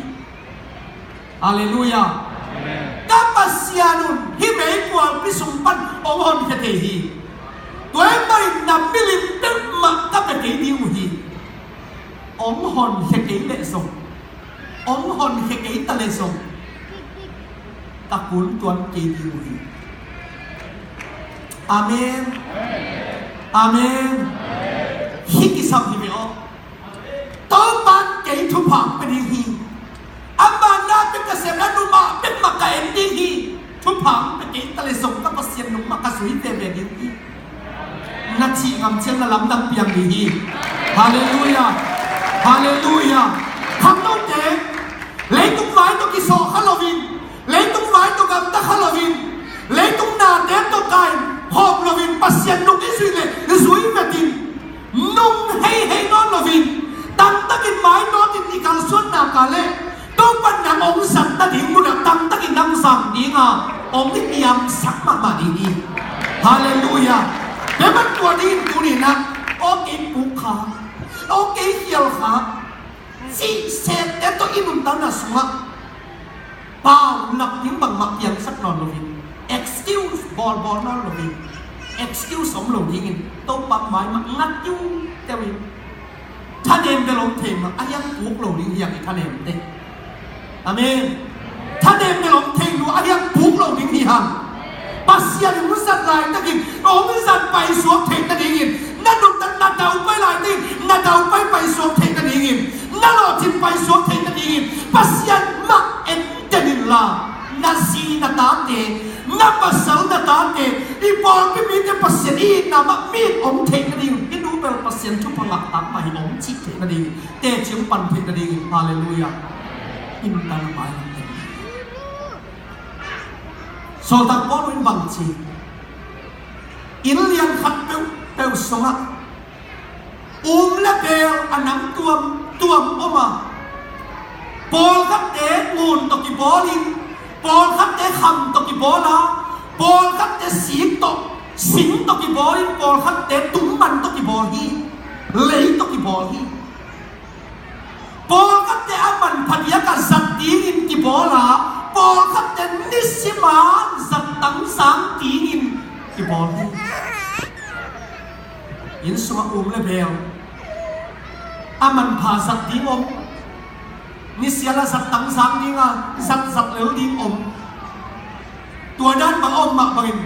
Halleluiah. Amen. Ka Pasian un hih meikuangpi sung pan hong honkhia thei hi. Tua ahih manin na milim peuhmah ka pia kei ding uh hi. Hong honkhia kei leh zong, hong honkhia kei ta leh zong, ka kun tuan kei ding uh hi. Amen. Amen. Hih kisam hi ve aw. Topa'n kei thupha pia ding hi. Ama na pia ka sem, a nungah pia mah ka en ding hi. Thupha pia kei ta leh zong ka Pasian nungmah ka zui veve ding hi. Na cih ngam ciang na lamdang piang ding hi. Halleluiah. Halleluiah. Khangnote, leitung vai tawh kisawh kha loin, leitung vai tawh gamta kha loin, leitung nate tawh kai khawm loin Pasian nung i zuih leh zui vetin, nung heihei nawn loin, tamtakin mainawtin i kalsuan nak leh Topa'n nang hong zat nading munah tamtakin nang zang ding a, hong niamsak mahmah ding hi. Halleluiah. Tua ahih manin tua dingin tuni-in ah, aw kei puk kha, aw kei khial kha, cih sette tawh i nuntakna sungah pau lap ding bangmah piangsak nawn loin, excuse bawlbawl nawn loin, excuse om lo dingin Topa mai mah ngat kiu teuh in. Thanem bel om thei mah, ahi hang puk lo ding hi hang i thanemte. Amen. Thanem bel om thei lua, ahi hang puk lo ding hi hang. Pasian in hong zat laitakin hong zat paisuak theih nadingin, na nuntak na daupai laitakin na daupai paisuak theih nadingin, na lawhcin paisuak theih nadingin Pasian mah en den inla, na zi na tate, na pasal na tate, i pawlpi mite Pasian i itna mah mi in om theih nading, i nu bel Pasian thupha ngah tak mah hi om cih theih nading, teci hong pan theih nading. Halleluiah. Inntan a mai lam. Sawltak Paul in bang ci? Inn lian khat peuhpeuh sungah um le beel a nam tuamtuam om a, pawlkhatte ngun tawh kibawl in, pawlkhatte kham tawh kibawl a, pawlkhatte sik tawh, sing tawh kibawl in, pawlkhatte tungman tawh kibawl hi, lei tawh kibawl hi. Pawlkhatte a manpha diakah zat dingin kibawl a, pawlkhatte nisim a zat tangzang dingin kibawl hi. Inn sungah um le beel a manpha zat ding om, nisial a zat tangzang ding a, zat zat lel ding om. Tua dan bang a om mah bangin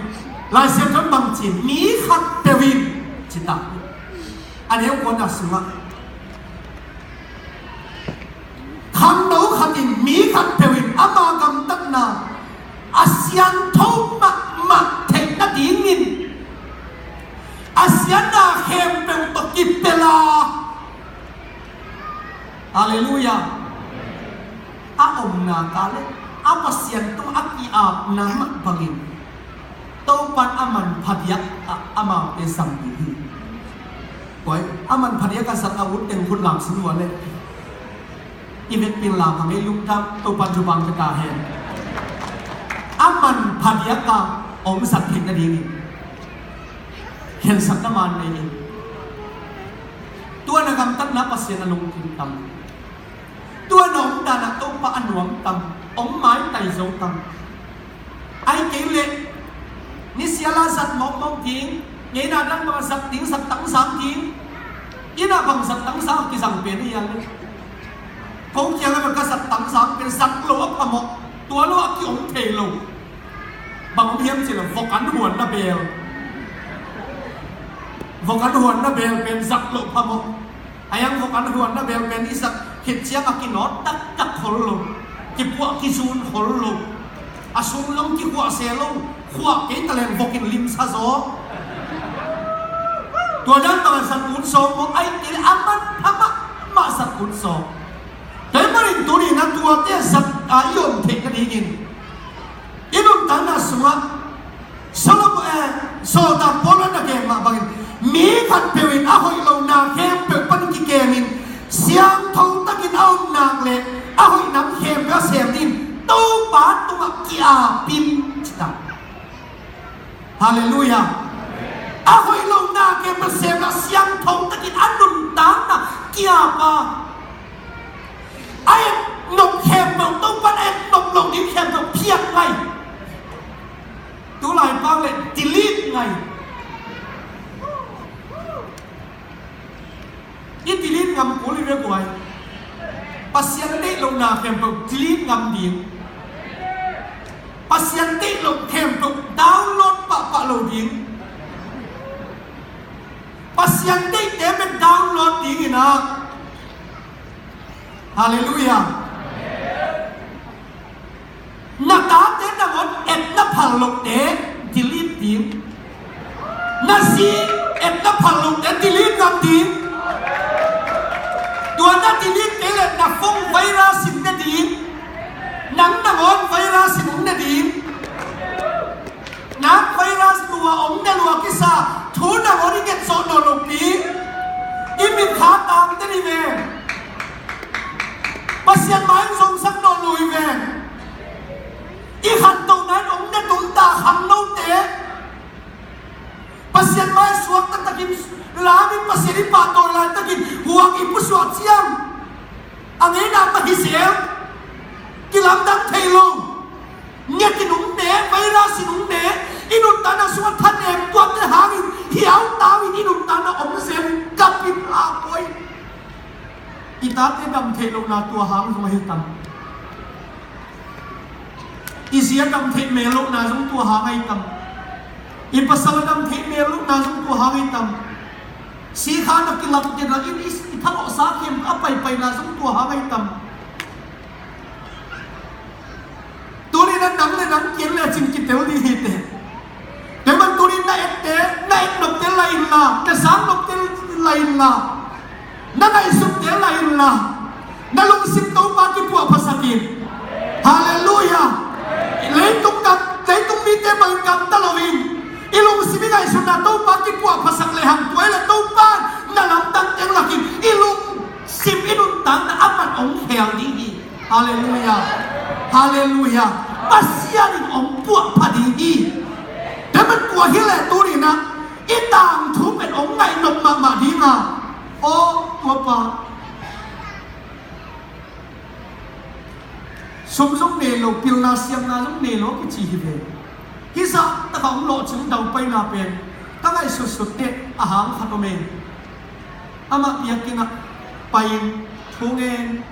Lai Siangtho in bang ci? Mi khat peuh in ci ta. A neu kuana sungah khangno khat in, mi khat peuh in ama gamtatna a siangtho mahmah theih nadingin a siatna khempeuh tawh kipel a, halleluiah, a omna ka le a Pasian tungah a ki-apna mah bangin Topa'n a manpha diakah amaute zang ding hi. Koi a manpha diakah zat a ut teng khut lam sin ua le. I vekpi in lam hang ei lungtang, Topa'n thupha pia ta hen. A manpha diakah hong zat theih nadingin khensatna man nei in. Tua na gamtatna Pasian a lungkim tam? Tua na omdan ah Topa a nuam tam, hong maitai zo tam? Ahih kei leh Ni siala zat mawkmawk ding, ngeina dang bang zat ding, zat tangsang ding. Ina bang zat tangsang a kizang pen hi a le. Ko kiang a bang ka zat tangsang pen zat lo a phamawh, tua lo a ki-om thei lo. Bang om hiam cih leh vok an huan na bel. Vok an huan na bel pen zat lo phamawh. A yang vok an huan na bel pen i zat khit ciang a kinawt taktak khol lo, kipuah kizun khol lo. A sung zong kikhuah se lo, khuah kei ta leng vok in limsa zaw. Tua dan bang a zat ut sawk maw, ai kei a man pha mahmah zat ut sawk. Tua ahih manin tuni-in a tuate zat a i om theih nadingin i nuntakna sungah Solomon, eh, Sawltak Paul in a gen mah bangin, mi khatpeuh in a hoih lohna khempeuh pan kikemin siangtho takin a om nak leh a hoih nam khempeuh a sem dingin Topa tungah ki-ap in, ci ta. Halleluiah. A hoih lohna khempeuh sem a, siangtho takin a nuntakna ki-ap a, a et nop khempeuh, Topa in a et nop loh ding khempeuh phiat ngai. Tulai pang le delete ngai. I delete ngam kul hi ve guai. Pasian deih lohna khempeuh delete ngam ding. Pasian deih loh khempeuh download pahpah lo ding. Pasian deihte pen download dingin ah. Halleluiah. Na tate nangawn etna phal lohte delete ding. Na zi etna phal lohte delete ngam ding. Tua na delete kei leh na phone virus in ne ding. Nang nangawn virus in hong ne ding. Nang virus lua, hong ne lua kisa thu nangawn i nget zawh nawn lopi, i mit kha tangte ni ve. Pasian mai-ah zongsak nawn lo hi ve. I khantohna in hong ne tum ta khangnote. Pasian mai-ah suakta takin, lam in Pasian i pahtawi laitakin huak i pusuak ciang a ngeina mah hi zel. Kilamdang thei lo. Nget in hong ne, virus in hong ne, i nuntakna sungah thanem tuahte hangin hiautau in i nuntakna om zel in gam in a poi. I tate dam theih lohna tua hang zong ahi tam. I zi a dam theih mel lohna zong tua hang ahi tam. I pasal a dam theih mel lohna zong tua hang ahi tam. Sikha na kilak dena in i, i thalawhsa khempeuh a paipaina zong tua hang ahi tam. Tuni-in a nang le nang kiat le cin kitel ding hi teh. Tua ahih manin tuni-in na ette, na et nopte la inla, na sang nopte la inla, na ngaihsutte la inla, na lungsim Topa kipuahphasak in. Halleluiah. Leitung gam, leitung mite bang gamta loin i lungsim i ngaihsutna Topa kipuahphasak lehang, tua hi leh Topa in na lamdang teng lakin i lungsim, i nuntakna a man hong khel ding hi. Halleluiah. Halleluiah. Pasian in hong puahpha ding hi. Tua ahih manin tua hi leh tuni-in ah i tangthu pen hong ngaih nop mahmah ding a. Aw, tua pa. Sum zong nei lo, pilna siamna zong nei lo kici hi ve. Hih zah tak a hong lawhcing daupaina pen ka ngaihsutsut teh a hang khat om e. Amah biakinn ah pai-in thu ngen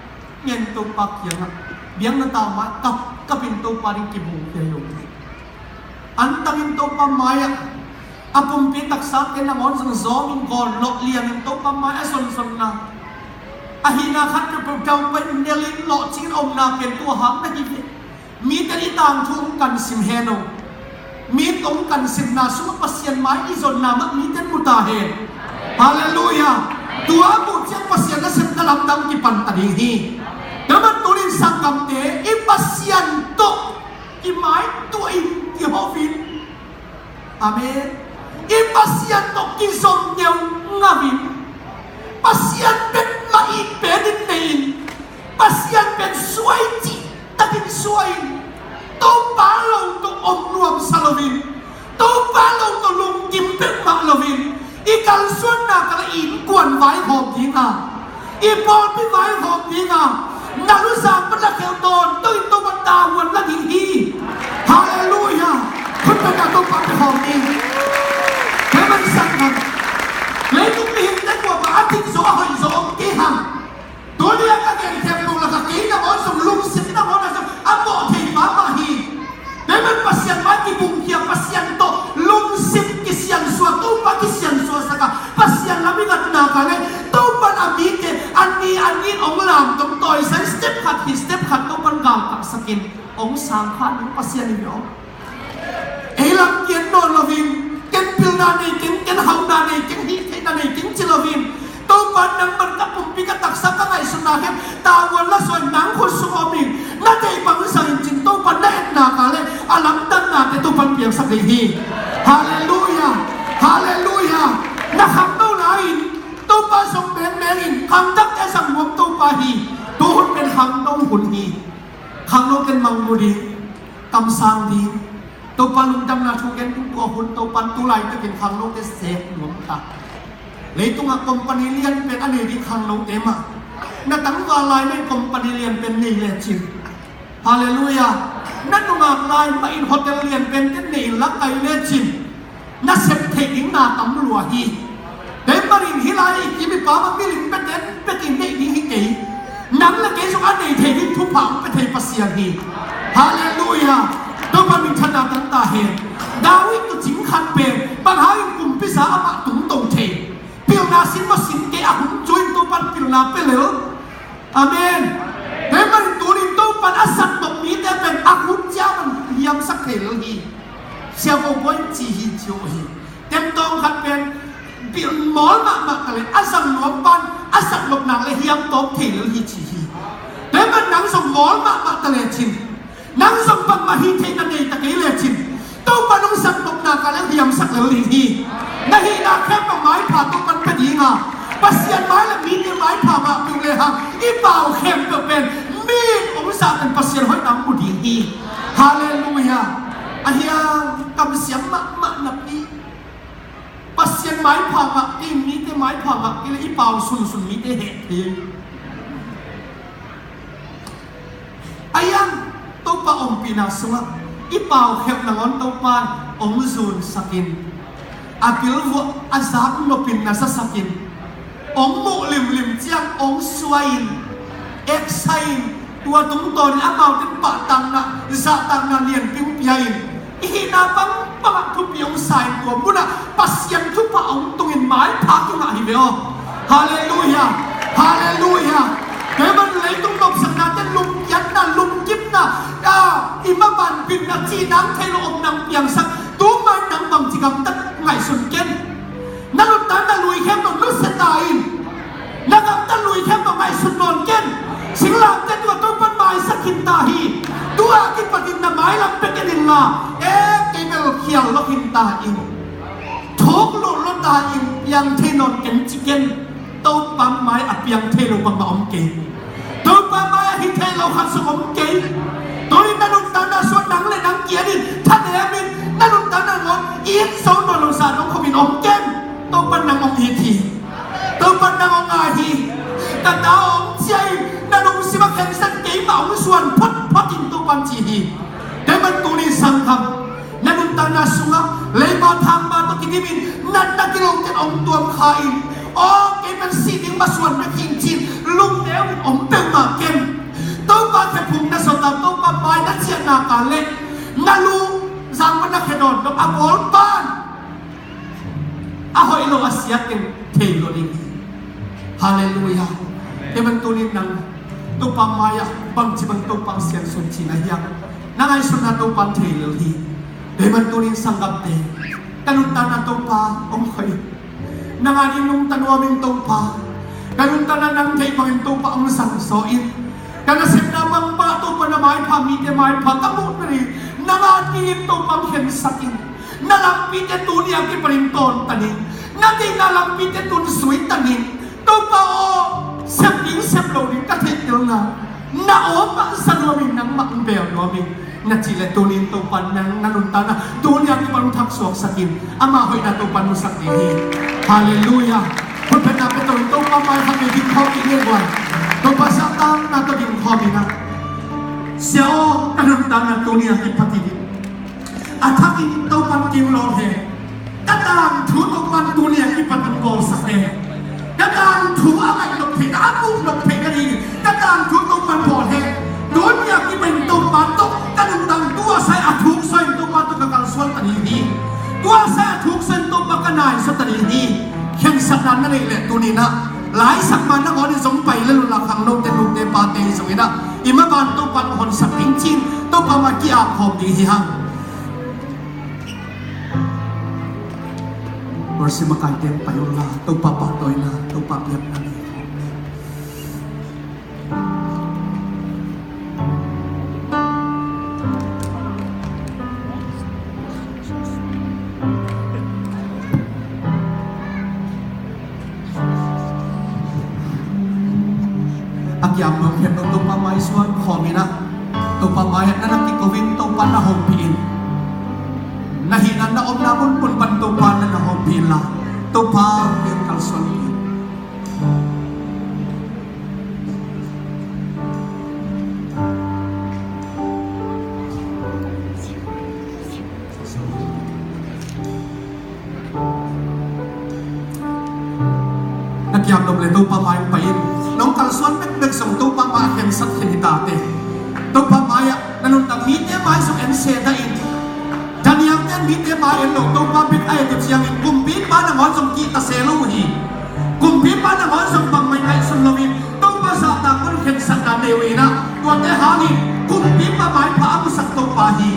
ngen Topa kiangah biakna tau ma-in kap, kap in Topa ding kibungkhia hi lo. Antangin Topa mai-ah a pumpi taksate nangawn zong zawngin gawn lawh liangin Topa mai-ah a zonzonna, a hihna khat peuhpeuh daupai nelin lawhcingin a omna pen tua hang na hi ve. Mite in i tangthu hong kansim hen aw. Mi hong kansimna sungah Pasian mai i zonna mah mite in mu ta hen. Halleluiah. Tua a muh ciang Pasian nasepna lamdang kipan ta ding hi. Tua ahih manin tuni-in sanggamte, i Pasian tawh i mai tuahin, i hopin, amen, i Pasian tawh kizom ngeungau in, Pasian pen mah i pen in nei in, Pasian pen suai cih takin suai in, Topa lo tawh om nuamsa loin, Topa lo tawh lungkim peuhmah loin, i kalsuanna kal a i innkuan vaihawm ding a, i pawlpi vaihawm ding a, na luzang pan lakhia un dawntuin Topa tavuan la ding hi. Halleluiah. Khut beng a Topa pia khawm. Hong lamtong tawisai, step khat hi step khat Topan galkahsakin hong sangkhak ding Pasian hi ve aw. Ei lam kiat nawn loin, ken pilna nei keng, ken hauhna nei keng, hih theihna nei keng ci loin, Topa nangman ka pumpi, ka taksa, ka ngaihsutna khempeuh tavuan lasawn nang khut sung om in, na theih bang zangin cin Topa na etna ka le a lamdanna te Topan piangsak ding hi. Halleluia. Halleluia. Na khangno lai-in Topa zong mengmeng in, khangnote a zang nuam Topa hi. Tu hun pen khangno hun hi. Khangnote in mangmu ding, kamsang ding, Topa lungdamna thu gen ding, tua hun Topan tu laitakin khangnote sek nuam ta. Leitungah company lianpen a nei ding khangnote mah, na tangval lai-in company lianpen nei lecin, halleluia, na nungak lai mah in hotel lianpen ten nei in la kai lecin, na sep theih ding na tam lua hi. Tua ahih manin hih lai i kim i pam a milim peten pekin neih ding hi kei. Nang le kei zong a nei thei ding thupha hong pia thei Pasian hi. Halleluia. Topa minthanna tang ta hen. David tawh cing khat pen, bang hangin kumpi za amah tungto thei? Pilna sin maw sin kei, a hun ciangin Topan pilna pia lel. Amen. Tua ahih manin tuni-in Topan a zat nop mite pen a hun ciang a hiamsak thei lel hi. Sia Ko Bawi ci hi, ci uh hi. Temtawng khat pen bil mawl mahmah ta le a zang nuam pan a zat nop nak le hiam tawm thei lel hi, ci hi. Tua ahih manin nang zong mawl mahmah ta lecin, nang zong bangmah hih theihna nei ta kei lecin, Topa nong zat nopna ka le hiamsak lel ding hi. Na hihna khempeuh maipha Topan pia ding a, Pasian mai le mite maipha ngah peuh le hang i pau khempeuh pen mi in hong zahtan Pasian hoihna hong mu ding hi. Halleluia. A hiang kamsiam mahmah napi, Pasian maipha ngah kei, mite maipha ngah kei le i pau sunsun mite heh thei. A hiang Topa ompihna sungah i pau khempeuh nangawn Topa hong zunsakin, a pilvuah a zak nopin na zasakin, hong muh limlim ciang hong suai-in, eksa-in, tua tungtawnin amaute pahtakna, zahtakna lianpi hong pia-in, i hihna bangbangah thupi hong sa-in, tua munah Pasian thupha hong tungin maipha kingah hi ve aw. Halleluia. Halleluia. Tua ahih manin leitung nopsaknate, lungkiatna, lungkimna, a, i mabanpihna, cih nang thei lo om nang piangsak, tu ma-in nang bangci gamtat ngaihsun ken. Na nuntakna lui khempeuh nusia ta in, na gamtat lui khempeuh ngaihsun nawn ken. Singlamteh tua Topan maisak khin ta hi. Tua kipatin na mailam pia ken inla, e, kei bel khial lo khin ta in, thuk lo lo ta in, piang thei nawn ken ci ken. Topa mai a piang thei lo bangmah om kei. Topa mai a hi thei lo khat zong om kei. Tuni-in na nuntakna sungah nang le nang kiang in thanem in, na nuntakna ngawn it zo nawn lo zah dong khopin om ken. Topan nang hong it hi. Topan nang hong ngai hi. Ka ta hong ciah in, na lungsim a khensat keimah hong suan photphot in, Topan ci hi. Tua ahih manin tuni-in sanggam, na nuntakna sungah leiba thangba tawh kidimin natna kilote hong tuam kha in, aw, kei pen sih ding masuan bek hi ing ci-in lungneu in om peuhmah ken. Topa khe phung na zot a, Topa mai na ciahna ka leh na lu zang pan na khe dawn dong a bawl pan a hoih lo a siat in thei lo ding hi. Halleluia. Tua ahih manin tuni-in nang Topa mai-ah bangci bang Topa siansuan cihna hiam? Na ngaihsutna Topan thei lel hi. Tua ahih manin tuni-in sanggamte, ka nuntakna Topa hong khoih in. Nang adingin nungta nuam ing Topa. Ka nuntakna nang theih bangin Topa hong zangzaw in. Ka nasepna bangbang Topa na maipha, mite maipha ka muh nadingin nang adingin Topa hong khensak in. Na lampite tuni a kipanin tawntan in. Na deihna lampite tun zuitan in. Topa aw, sep ding sep lo ding ka theihtelna na aw mah za nuam in, nangmah hong bel nuam in. Na cih leh tuni-in Topa nang na nuntakna tuni a kipan hong thaksuaksak in. Ama hoihna Topa hong musak ding hi. Halleluia. Khutbetna pia to in Topa mai khat vei dingkhawm dih ni guai. Topa sanggamna tawh dingkhawm in ah, Sia aw, ka nuntakna tuni a kipat in a thakin Topan kei hong lawl hen. Ka tangthu Topan tuni a kipat hong bawlsak hen. Ka tangthu a ngaih nop theihna, a muh nop theihna dingin ka tangthu Topan bawl hen. Tuni a kipan Topa tawh ka nuntak tua sai a thuk sawin Topa tawh ka kalsuan ta ding hi. Tua sai a thuk sawin Topa ka nai sa ta ding hi. Khensatna na neih leh tuni-in ah Laisak man nangawn in zong pai lel unla, khangnote, nute, pate hi zongin ah, i maban Topa in hong honsak ding ci-in Topa mah ki-ap khawm ding hi hang. Worship makaite in pai unla, Topa pahtawina, Topa biakna nei khawm. A kiam nuam khempeuh Topa mai suan khawm in ah, Topa mai-ah na na kiko in, Topa na hopih in. Na hihna na omna munmun pan Topa na na hopih inla, Topa kiang kalsuan in. Na kiam nop leh Topa mai pai in. Nong kalsuan bekbek zong Topa mai-ah khensat khin hi ta teh. Topa mai-ah na nuntak mite mai zong en se dah in. Daniel-te in mite mai en lo, Topa bek a et uh ciangin kumpipa nangawn zong kihta se lo uh hi. Kumpipa nangawn zong bangmah ngaihsun loin Topa zahtak un khensatna nei uh in ah, tuate hangin kumpipa maipha a musak Topa hi.